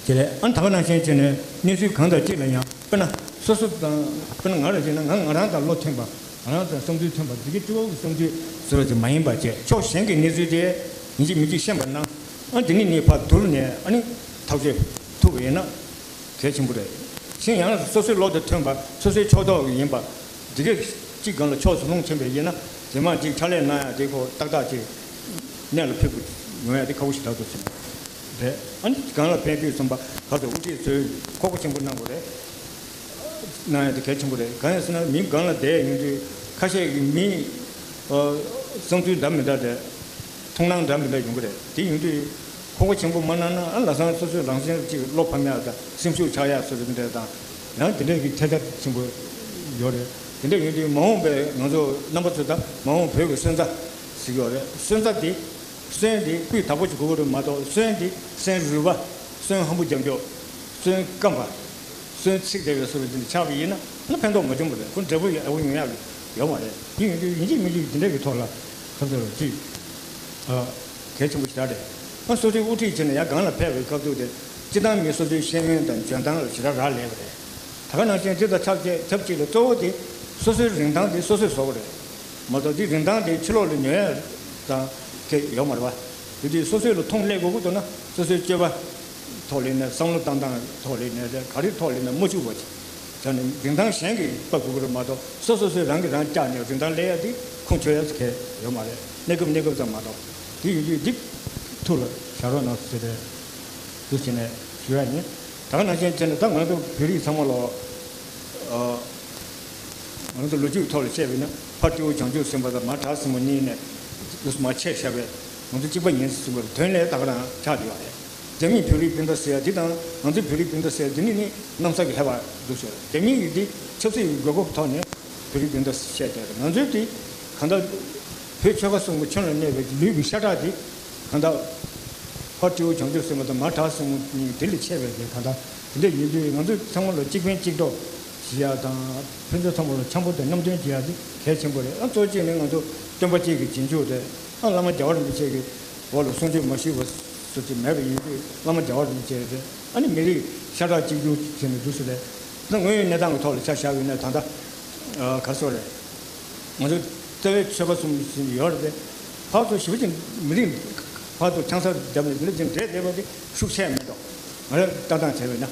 དེ་ལས་ཨ་ད་ག་ནང་བཞིན་བྱས་ནས་གནས་ཚུལ་གང་དང་ཅི་ལ་ཡང་དཔེར་ན་སོ་སོ་དང་དཔེར་ན་ང་ལ་བྱས་ན་ང་ང་རང་དང་བློ་མཐུན་པ་ང་རང་དང་བསམ་ཚུལ་མཐུན་པ་འདི་གའི་སྤྱི་བོ་གི་བསམ་ཚུལ་ཟེར་བ་ཅིག་མ་ཡིན་པ་བྱས་ཕྱོགས་གཞན་གྱི་གནས་ཚུལ་དེ་ཡིན་གཅིག་མིན་གཅིག་ཤེས་པ་ན་ཨ་འདི་ནི་ནི་ཕར་བསྡུར་ནས་ཨ་ནི་ཐག་གཅོད་ཐུབ་པ་ཡིན་ན་གལ་ཆེན་པོ་རེད། གཞན་ཡང་སོ་སོའི་བློ་དང་མཐུན་པ་སོ་སོའི་ཕྱོགས་གཏོགས་ཡིན་པ་འདི་གའི་གཅིག་སྒང་ལ་ཕྱོགས་སུ་ལྷུང་ཕྱིན་པ་ཡིན་ན་རྗེས་མ་གཅིག་ཕྱག་ལས་གནང་ཡ་དེ་ཁོ་ཏག་ཏག་ཅིག་གནད་ལ་ཕེབས་ཡོང་ཡ་དེ་ཁག་པོ་ཞེ་དྲག་འདུག་ཟེར་ནས་རེད། ཨ་ནི་སྒང་ལ་ཕན་ཐོགས་སོང་པ་ག་ཚོད་དབུ་ཁྲིད་ཚོས་ཁོག་པ་ཆེན་པོ་གནང་དགོས་རེད། གནང་ཡ་དེ་གལ་ཆེན་པོ་རེད། གང་ཡིན་ཟེར་ན་མི་སྒང་ལ་བསྡད་ཡོང་དུས་ཁ་ཤས་ཀྱི་མི་བསམ་ཚུལ་འདྲ་མི་འདྲ་རེད། མཐོང་སྣང་འདྲ་མི་འདྲ་ཡོང་གི་རེད། དེ་ཡོང་དུས་ཁོག་པ་ཆེན་པོ་མ་གནང་ན་ཨ་ལ་སང་སོ་སོའི་རང་བཞིན་གཅིག་བློ་ཕམ་ཡ་དང་སེམས་ཤུགས་ཆག་ཡ་སོ་སོ་དེ་འདྲ་དང་ཡང་དེ་འདྲ་གི་ཐལ་ཆ་ཆེན་པོ་ཡོད་རེད། དེ་འདྲ་ཡོང་དུས་མ་འོངས་པའི་ང་ཚོ་རྣམ་པ་ཚོ་དང་མ་འོངས་བོད་ཀྱི་སོན་རྩ་ཟེར་གྱི་ཡོད་རེད། སོན་རྩ་དེ་སོན་དེ་སྤུས་དག་པོ་ཞིག་དགོས་ཀྱི་རེད་མ་གཏོགས་སོན་དེ་སོན་རུལ་བ་སོན་ཧམ་པོ་རྒྱབ་འཇོག་སོན་སྐམ་པ། སོན་ཚིག་དེ་བས་སོ་བའི་འདི་ཆགས་པ་ཡིན་ན་ཨ་ཕན་ཐོགས་མ་བྱུང་བ་རེད། ཁོ་འབྲས་བུ་ཡག་པོ་ཡོང་ཡག་ཡོད་མ་རེད། དེ་ཡིན་དུས་ཡིན་གཅིག་མིན་གཅིག་འདི་འདྲ་གི་ཐོག་ལ་ཁ་ཚ་རུ་ཅིག་གལ་ཆེན་པོ་ཞེ་དྲག་རེད། ཨ་སོ་སོའི་དབུ་ཁྲིད་བྱས་ནས་ཡང་སྒང་ལ་ཕེབས་པའི་སྐབས་དུས་དེ་སྤྱི་བཏང་མི་སོ་སོའི་ཤེས་ཡོན་དང་འཇོན་ཐང་ལ་ཞེ་དྲག་རག་ལས་པ་རེད། ད་ག་ནང་བཞིན་དེ་དང་ཆབས་ཅིག་ཆབས་ཅིག་ལ་གཙོ་བོ་དེ་སོ་སོའི་རིན་ཐང་དེ་སོ་སོས་བཟོ་བ་རེད་མ་གཏོགས་དེ་རིན་ཐང་དེ་ཕྱི་ལོགས་ལ་ཉོ་ཡ་དང་གལ་ཡོད་མ་རེད་པ། དེ་དུས་སོ་སོའི་ལ་མཐོང་སླེབས་དགོས་ཀྱི་འདུག་ན་སོ་སོའི་སྤྱོད་པ། ཐོག་ལས་ནས་བསམ་བློ་བཏང་སྟངས་ཐོག་ལས་ནས་ག་རེ་ཐོག་ལས་ནས་མ་བཅུག་པ་ཅིག་བྱས་ནས་རིན་ཐང་གཞན་གྱིས་དཔག་དགོས་ཀྱི་རེད་མ་གཏོགས་སོ་སོ་སོས་རང་གིས་རང་བཀྱགས་ནས་རིན་ཐང་སླེབས་ཡ་དེ་ཁུངས་འཁྱོལ་ཡ་ཟེར་མཁན་ཡོད་མ་རེད། གནས་སྐབས་གནས་སྐབས་ཙམ་མ་གཏོགས་དེ་ཡོད་དུས་འདི་ཐུགས་ལ་བཞག་རོགས་གནང་ཟེར་ཏེ་འདུག་བྱས་ནས་ཞུ་ཡ་ཡིན། ད་ག་ནང་བཞིན་བྱས་ནས་ད་ང་ཚོ་བོད་རིགས་ཚང་མ་ལོ་ང་ཚོ་ལོ་རྒྱུས་ཐོག་ལ་བཤད་པ་ཡིན་ན་ཕ་སྤྲེའུ་བྱང་ཆུབ་སེམས་དཔའ་དང་མ་བྲག་སྲིན་མོ་གཉིས་ནས་འདུག་མ་ཆད་བཞག་པའི་ང་ཚོ་གཅིག་པ་ཡིན་ཟེར་བའི་དོན་ལས་ད་ག་རང་ཆགས་བསྡད་པ་རེད། རྒྱ་མིས་བོད་རིགས་སྤུན་ཟླ་ཟེར་ཡ་འདི་དང་ང་ཚོའི་བོད་རིགས་སྤུན་ཟླ་ཟེར་ཡ་འདི་གཉིས་ནི་གནམ་ས་གི་ཧེ་བ་འདུག་ཟེར། རྒྱ་མི་ཡིས་འདི་ཆབ་སྲིད་ཀྱི་དགོས་མཁོ་ཐོག་ནས་བོད་རིགས་སྤུན་ཟླ་བཤད་བསྡད་རེད། ང་ཚོའི་འདི་གང་ལྟར་བོད་ཆོལ་ཁ་གསུམ་གྱི་ཁྱོན་ལ་གནས་པའི་ལུས་ཀྱི་ཤ་ཁྲག་འདི་གང་ལྟར་ཕ་སྤྲེའུ་བྱང་ཆུབ་སེམས་དཔའ་དང་མ་བྲག་སྲིན་མོ་གཉིས་དེ་ལས་ཆད་པའི་འདི་གང་ལྟར་དེ་འདྲ་ཡིན་དུས་ང་ཚོས་ཚང་མ་ལ་གཅིག་ཕན་གཅིག་གྲོགས་བྱེད་ཡ་དང་ཕན་ཚུན་ཚང་མ་ལ་འཆམ་པོ་དང་བསྣམས་དོན་བྱེད་ཡ་འདི་གལ་ཆེན་པོ་རེད། ཨ་གཙོ་ཆེ་ནི་ང་ཚོ་སྟོན་པ་གཅིག་གི་རྗེས་འཇུག་རེད། ཨ་བླ་མ་རྒྱལ་བ་རིན་པོ་ཆེ་གི་འོག་ལ་གསུང་ཆོས་མ་ཞུས་པ་སོ་སོ་མེད་པ་ཡིན་དུས་བླ་མ་རྒྱལ་བ་རིན་པོ་ཆེ་རེད། ཨ་ནི་མི་རིགས་ཤ་ཁྲག་གཅིག་གྱུར་བྱས་ནས་འདུག་སེ་རེད། ད་དངོས་ཡོད་གནས་སྟངས་ཀྱི་ཐོག་ལ་ཆ་བཞག་ཡོད་ན་ད་ལྟ་ག་རེ་ཟེར་རེད། ང་ཚོ་རྩ་བའི་ཆོལ་ཁ་གསུམ་ཟིན་ཡོད་རེད་དེ། ཕར་ཚུར་ཞེ་པོ་ཅིག་མི་རིགས་ཕར་ཚུར་ཆང་ས་བརྒྱབ་ནས་འདི་འདྲ་ཅིག་འདྲེས་བསྡད་པ་དེ་ཤུགས་ཆེ་མེད་དོ། ང་རང་ལྟ་སྟངས་བྱས་པས་ན།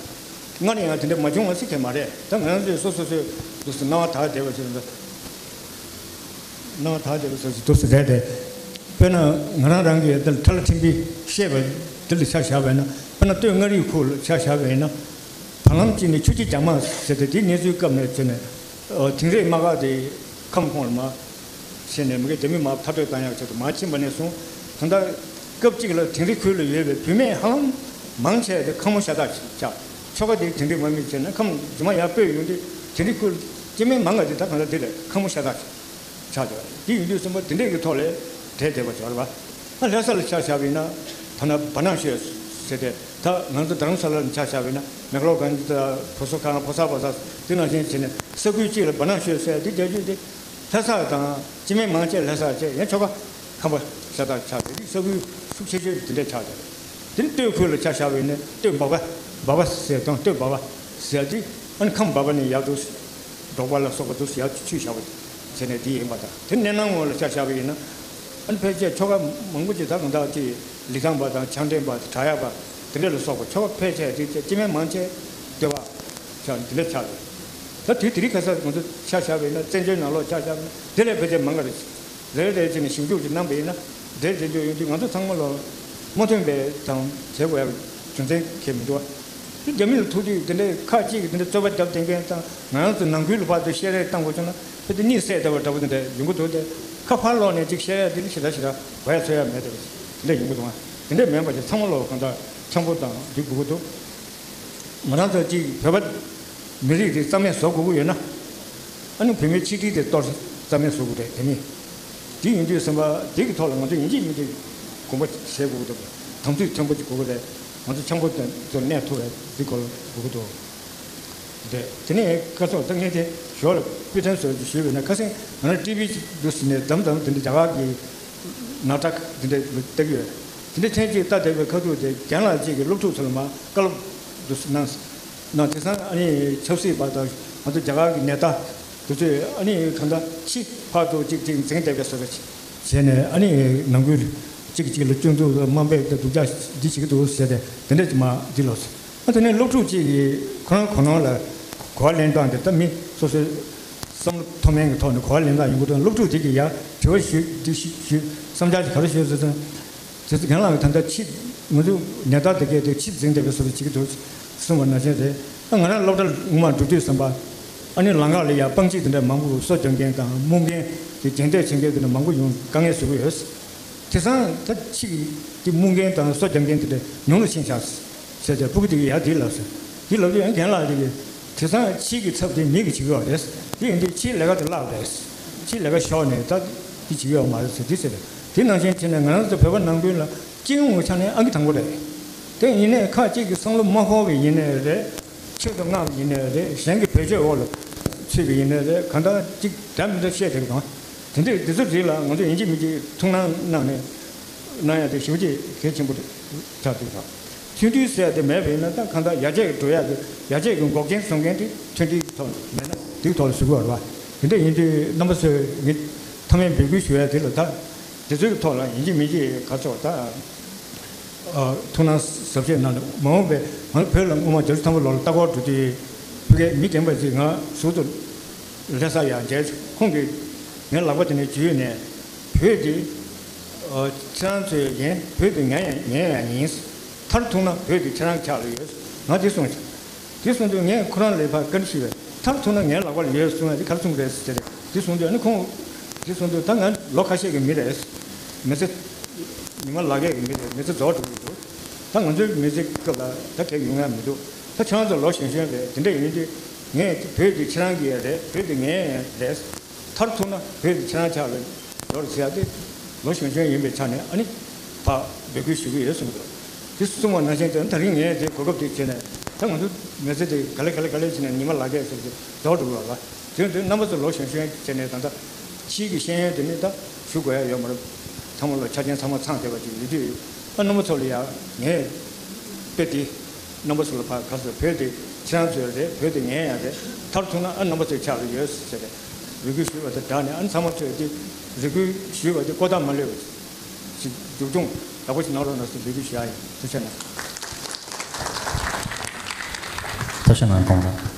སྔར་ཡང་དེ་འདྲ་མ་བྱུང་བ་ཟེར་མཁན་མ་རེད། ད་ང་རང་ཚོས་སོ་སོ་སོའི་འདུག་སེ་སྣང་བ་དག་བསྡད་པ་ཞིག་རེད། སྣང་བ་དག་བསྡད་པ་སོ་སོ་འདུག་སེ་རེད་དེ། དཔེར་ན་ང་རང་རང་གིས་འདིར་ཁྲ་ལ་ཕྲན་བུ་བཤད་པ་འདི་ལ་ཆ་བཞག་པས་ན་དཔེར་ན་སྟོད་མངའ་རིས་ཁུལ་ལ་ཆ་བཞག་པས་ན། བར་ལམ་གཅིག་ནས་ཆུ་བྱི་རྒྱ་དམག་ཟེར་ཏེ་དེའི་གནས་ཚུལ་སྐབས་ནས་བྱས་ནས། དིང་རི་དམག་སྒར་དེ་ཁམས་ཁོངས་ལ་མར་ཕྱིན་ནས་མི་སྒེར་རྒྱ་མི་དམག་འཐབ་རྩོད་བཏང་ཡག་ཆེད་དུ་མར་ཕྱིན་པ་ནས་བཟུང་། ད་ལྟ་སྐབས་གཅིག་ལ་དིང་རི་ཁུལ་ལ་ཡོད་པའི་བུད་མེད་ཧ་ལམ་མང་ཆེ་བ་དེ་ཁ་མོ་ཤ་སྟག་ཆགས། ཆོལ་ཁ་དེ་དིང་རི་དམག་མི་བྱས་ན་ཁམས་རྗེས་མ་ཡར་སྤོས་ཡོང་དུས་དིང་རི་ཁུལ་སྐྱེ་དམན་མང་བ་དེ་ད་གང་ལྟར་དེ་ལས་ཁ་མོ་ཤ་སྟག་ཆགས་ཆགས་བྱས་པ་དེ་ཡིན་དུས་གསུམ་པ་དེ་འདྲས་ཀྱི་ཐོག་ལས་བསྡད་བསྡད་པ་བྱས་པ་རེད་པ། ཨ་ལྷ་ས་ལ་ཆ་བཞག་པ་ཡིན་ན་ད་ནི་བ་ནག་ཤོད་ཟེར་ཏེ། ད་ང་ཚོ་རྡ་རམ་ས་ལ་ཆ་བཞག་པ་ཡིན་ན་མེག་ལོར་གྷན་ཇི་དང་ཕོ་སོ་ཁང་ཕོ་སར་བ་ས་དེ་ནང་བཞིན་བྱས་ནས་ས་ཁུལ་གཅིག་ལ་བ་ནག་ཤོད་ཟེར་དེ་རྒྱ་ཇུས་དེ་ལྷ་ས་དང་སྐྱེ་དམན་མང་ཆེ་ལྷ་ས་བྱས་ཡང་ཆོལ་ཁ་ཁམས་པ་ཤ་སྟག་ཆགས་ཏེ་ས་ཁུལ་ཤུགས་ཆེ་ཤོས་དེ་འདྲས་ཆགས་ཏེ། དེ་ནི་སྟོད་ཁུལ་ལ་ཆ་བཞག་པ་ཡིན་ན་སྟོད་འབའ་པ་འབའ་པ་ཟེར་དང་སྟོད་འབའ་པ་ཟེར་དེ་ཨ་ནི་ཁམས་འབའ་པ་ནས་ཡར་དུ་འབྲོག་པ་ལ་སོགས་པ་དུ་ཡར་ཆུད་བཞག་པ་བྱས་ནས་དེ་ཡིན་པ་དང་དེ་གནས་སྣང་ངོ་ལ་ཆ་བཞག་པ་ཡིན་ན་ཨ་ནི་ཕལ་ཆེར་ཆོལ་ཁ་མང་པོ་ཅིག་ད་གང་དག་ཅིག་ལི་ཐང་པ་དང་བྱང་འདྲེན་པ་བྲག་གཡབ་པ་དེ་འདྲ་ལ་སོགས་པ་ཆོལ་ཁ་ཕལ་ཆེར་དེ་སྐྱེ་དམན་མང་ཆེ་སྟོད་པ་ཆགས་འདི་འདྲ་ཆགས་འདུག་ད་དུས་དེ་རིང་ཁ་སང་ང་ཚོ་ཆ་བཞག་པ་ཡིན་ན་བཙན་བྱོལ་ནང་ལོགས་ཆ་བཞག་པ་ཡིན་ན་དེ་ལས་ཕལ་ཆེར་མང་ག་རེད། རེ་རེ་བྱས་ནས་ཞིབ་འཇུག་ཅིག་གནང་པ་ཡིན་ན་འདིར་འཛིན་སྐྱོང་ཡོང་དུས་ང་ཚོ་ཚང་མ་ལ་མ་མཐུན་པའི་དང་བྱེད་དགོས་ཡག་རྒྱུ་མཚན་གང་ཡང་མི་འདུག་བ། དེ་རྒྱ་མི་ལ་ཐུག་དུས་དེ་འདྲའི་ཁག་གཅིག་གིས་དེ་འདྲའི་རྩོད་པ་བརྒྱབ་བསྡད་མཁན་དང་ང་རང་ཚོ་ནང་ཁུལ་ལ་ཕར་ཚུར་བཤད་རེས་བཏང་དགོས་བྱུང་ན་ཕལ་ཆེར་གཉིད་སད་བསྡད་པ་འདྲ་པོ་དེ་འདྲ་ཡོང་གི་འདུག་སྟེ། ཁ་ཕར་ལོག་ནས་ཅིག་བཤད་ཡ་དེ་ལ་ཞེ་དྲག་ཞེ་དྲག་གོ་ཡ་ཚོད་ཡ་མེད་དེ་དེ་འདྲ་ཡོང་གི་འདུག་བ། དེ་འདྲ་མིན་པ་ཅིག་ཚང་མ་ལོག་གང་ལྟར་འཆམ་པོ་དང་འདི་དགོས་ཀྱི་འདུག་ང་རང་ཚོ་གཅིག་བོད་པ་མི་རིགས་དེ་རྩ་མེད་བཟོ་དགོས་ཀྱི་ཡོད་ན། ཨ་ནི་བོད་མིའི་ཆིག་སྒྲིལ་དེ་གཏོར། རྩ་མེད་བཟོ་དགོས་རེད། དེ་ནི་དེ་ཡིན་དུས་ཙམ་པ་དེ་གི་ཐོག་ལ་ང་ཚོ་ཡིན་གཅིག་མིན་གཅིག་དགོངས་པ་བཞེས་དགོས་ཀྱི་འདུག་དམ་ཚིག་མཐོན་པོ་ཅིག་དགོས་ཀྱི་རེད། ང་ཚོ་འཆམ་པོ་དེ་ཚོ་གནས་ཐུབ་པའི་འདི་སྐོར་ལ་དགོས་ཀྱི་འདུག་དེ་དེ་ནས་ཁ་སང་ད་ངས་དེ་ཞོར་ལ་དཔེ་མཚོན་བཟོས་ཏེ་ཞུས་པ་ཡིན་ན། ཁ་སང་ང་རང་ཊི་ཝི་འདུག་ཟེར་ནས་དམ་དམ་དེ་འདྲ་རྒྱ་གར་གྱི་ནཱ་ཊག་དེ་འདྲ་ལྟ་གི་ཡོད། དེ་འདྲ་ཐེངས་གཅིག་ལྟ་བསྡད་པའི་ཁ་ཐུག་དེ་རྒན་ལགས་གཅིག་གིས་སློབ་ཕྲུག་ཚོ་ལ་མར་བཀའ་སློབ་འདུག་ཟེར་གནང་། ན་དེང་སང་ཨ་ནི་ཆབ་སྲིད་པ་དང་ང་ཚོ་རྒྱ་གར་གྱི་ནེ་ཏཱ་དེ་ཚོས་ཨ་ནི་གང་ལྟར་ཕྱི་ཕར་ཚུར་གཅིག་གཅིག་འཛིང་བསྡད་པའི་བཟོ་འདྲ་བྱས་ནས། ཨ་ནི་ནང་ཁུལ་གཅིག་གཅིག་ལ་སྐྱོན་འཛུགས་དམའ་འབེབས་དང་སྡུག་ཅག་འདི་བྱེད་ཀྱི་འདུག་ཟེར་ཏེ་དེ་འདྲ་ཅིག་མར་འདི་ལོག་སོང་། ཨ་དེ་ནས་སློབ་ཕྲུག་ཅིག་གིས་ཁོ་རང་གོ་ནོར་ལ་གོ་བ་ལེན་སྟངས་དེ། ད་མི་སོ་སོའི་བསམ་བློ་མཐོ་དམན་གྱི་ཐོག་ནས་གོ་བ་ལེན་སྟངས་ཡོང་གི་འདུག་སློབ་ཕྲུག་དེ་གིས་ཡར་དྲི་བ་ཞུས། འདི་ཞུས་ཞུས། བསམ་འཆར་ཞིག་ག་རེ་ཞུས་ཟེར་ཙང་། དེ་ཚོ་རྒན་ལགས་ཀྱིས་ད་ལྟ་ཕྱི་ང་ཚོ་ནེ་ཏཱ་དེ་གས་དེ་ཕྱི་འཛིང་བསྡད་པའི་བཟོ་འདྲ་བྱེད་ཀྱི་འདུག་གསུངས་པ་ནང་བཞིན་རེད། ད་ང་རང་སློབ་གྲྭ་སྔོན་མ་འགྲོ་དུས་ཙམ་པ། ཨ་ནི་ལམ་ཁ་ལ་ཡ་སྤང་ཁྱི་དེ་འདྲ་མང་པོ་སོ་རྒྱབ་མཁན་དང་རྨུག་མཁན་དེ་རྒྱན་ལྟས་བྱེད་མཁན་དེ་འདྲ་མང་པོ་ཡོང་དཀའ་ངལ་བཟོ་གི་ཡོད། དེང་སང་ད་ཕྱི་གི་དེ་རྨུག་མཁན་དང་སོ་རྒྱབ་མཁན་དེ་འདྲ་ཉུང་རུ་ཕྱིན་ཤག་ཟེར་ཏེ། ཕྲུ་གུ་དེ་གིས་ཡ་དེ་ལབ་ཟེར། དེ་ལབ་དུས་ཡང་རྒན་ལགས་དེ་གིས། དེང་སང་ཕྱི་གི་ཚབ་དེ་མི་གིས་བྱེད་ཀྱི་ཡོད་རེད། དེ་ཡིན་དུས་ཕྱིའི་ལས་ཀ་དེ་བརླག་རེད། ཕྱིའི་ལས་ཀ་ཤོར་ནས་ད་དེ་བྱེད་ཀྱི་ཡོད་མ་རེད་ཟེར། དེ་ཟེར། དེ་ནང་བཞིན་བྱས་ནས་ང་རང་ཚོ་བོད་པ་ནང་ཁུལ་ལ་སྤྱི་ཡོངས་ཀྱི་ཆ་ནས་ཨང་ཀི་དང་པོ་རེད། དེ་ཡིན་ནའི་ཁ་ཅིག་གིས་བསམ་བློ་མ་འཁོར་བ་ཡིན་ནའི་རེད། ཆེད་དུ་མངགས་པ་ཡིན་ནའི་རེད། གཞན་གྱི་བེད་སྤྱོད་འོག་ལ་ཚུད་པ་ཡིན་ནའི་རེད། གང་ལྟར་ཅིག་འདྲ་མི་འདྲ་བཤད་བསྡད་ཀྱི་འདུག་དེ་འདྲའི་དེ་ཚོ་རིགས་ལ་ང་ཚོ་ཡིན་གཅིག་མིན་གཅིག་ཐུགས་སྣང་གནང་ནས་གནང་ཡ་དེ་ཞེ་པོ་ཅིག་གལ་ཆེན་པོ་རེད་ཆགས་འདུག་ད། མཐུན་སྒྲིལ་ཟེར་ཡ་དེ་མེད་པ་ཡིན་ན། ད་གང་ལྟར་ཡར་རྒྱས་འགྲོ་ཡ་དེ། ཡར་རྒྱས་ཀྱི་འགོག་རྐྱེན་བཟོ་མཁན་དེ་མཐུན་སྒྲིལ་ཐོག་མེད་ན་དེའི་ཐོག་ལ་བཟོ་གི་ཡོད་རེད་བ། དེ་འདྲ་ཡིན་དུས་རྣམ་པ་ཚོས་ངས་མཐའ་མའི་འབོད་སྐུལ་ཞུ་ཡ་དེ་ལ། ད་དེ་ཚོའི་ཐོག་ལ་ཡིན་གཅིག་མིན་གཅིག་ག་ཚོད་ད། ཨ། ཐུགས་སྣང་གཟབ་བཞེས་གནང་། མ་འོངས་པའི་ང་བོད་ལ་སྔོན་མ་བརྒྱད་ཅུ་ཐམ་པ་ལོ་ལ་ལྟ་སྐོར་འགྲོ་དུས། ཕ་གིའི་མི་རྒན་པ་ཅིག་ང་ཟུར་དུ་ལྷ་ས་ཡར་མཇལ་བྱུང་། ཁོང་གིས་ངའི་ལག་པ་དེ་ནས་འཇུས་ནས། བོད་འདི་ཨ་ཁྱེད་རང་ཚོའི་ཡིན། བོད་འདི་ངའི་ཡང་ངའི་ཡང་ཡིན། མཐར་ཐུག་ན་བོད་འདི་ཁྱེད་རང་ཕྱག་ལ་ཡོད། ང་དེ་གསུངས་བྱུང་། དེ་གསུངས་དུས་ངས་ཁོ་རང་ལ་ཕར་བཀའ་འདྲི་ཞུས་པས། མཐར་ཐུག་ན་ངའི་ལག་པ་ལ་ཡོད་གསུང་ཡ་དེ་ག་རེ་གསུང་གི་རེད་ཟེར་ཏེ། དེ་གསུངས་དུས་ཨ་ནི་ཁོང་དེ་གསུངས་དུས། ད་ང་ལོ་ཁ་ཤས་ཀྱི་མི་རེད། མི་ཚེ་ཉི་མ་ལག་ཡས་ཀྱི་མི་རེད། མི་ཚེ་རྫོགས་འགྲོ་གི་འདུག་ད་ང་ཚོའི་མི་ཚེ་སྐབས་ལ་ད་གས་ཡོང་ཡ་མི་འདུག་ད་ཁྱེད་རང་ཚོ་ལོ་གཞོན་གཞོན་རེད། དེ་འདྲ་ཡིན་དུས་ངས་བོད་འདི་ཁྱེད་རང་གི་ཡ་རེད། བོད་འདི་ངའི་ཡ་རེད། མཐར་ཐུག་ན་བོད་འདི་ཁྱེད་རང་ཕྱག་ལ་ཡོད་ཟེར་ཡ་དེ། ལོ་གཞོན་གཞོན་ཡིན་པའི་ཆ་ནས་ཨ་ནི་ཕར་འབོད་སྐུལ་ཞུ་གི་ཡོད་གསུངས་འདུག་དེ་གསུངས་པ་ནང་བཞིན་དུ་ད་རིང་ངས་དེ་གོ་སྐབས་དེ་བྱས་ནས། ད་ང་ཚོ་མི་ཚེ་དེ་ག་ལེ་ག་ལེ་ག་ལེ་བྱས་ནས་ཉི་མ་ལག་ཡས་ཟེར་གྱི་རྫོགས་འགྲོ་གི་ཡོད་ལ། དེ་དུས་རྣམ་པ་ཚོ་ལོ་གཞོན་གཞོན་བྱས་ནས། ད་ལྟ་ཕྱིའི་གི་ཤེས་ཡོན་དེ་ནི་ད་ཞུ་དགོས་ཡ་ཡོད་མ་རེད། ཚང་མ་ལོ་ཆ་རྐྱེན་ཚང་མ་ཚང་བསྡད་པ་ཅིག་ཡོད་དུས། ཨ། རྣམ་པ་ཚོ་ལ་ཡ་ངས་དཔེ་དེ་རྣམ་པ་ཚོ་ལ་ཕར་ག་ཚོད། བོད་དེ་ཁྱེད་རང་ཚོའི་རེད། བོད་དེ་ངའི་ཡང་རེད། མཐར་ཐུག་ན་ཨ་རྣམ་པ་ཚོའི་ཕྱག་ལ་ཡོད་ཟེར་ཏེ་འབོད་སྐུལ་ཞུས་པ་དེ་དྲག་ནས། ཨ་ནི་ཚང་མ་ཚོས་དེ་རེ་སྐུལ་ཞུས་པ་དེ་ལྐོག་ཟ་མ་ལོས་པ་ཅིག་མཇུག་སྐྱོང་ཡག་པོ་ཞིག་གནང་རོགས་གནང་ཟེར་འབོད་སྐུལ་ཞུ་ཡ་ཡིན། ཐུགས་རྗེ་གནང་། ཐུགས་རྗེ་གནང་། དགོངས་དག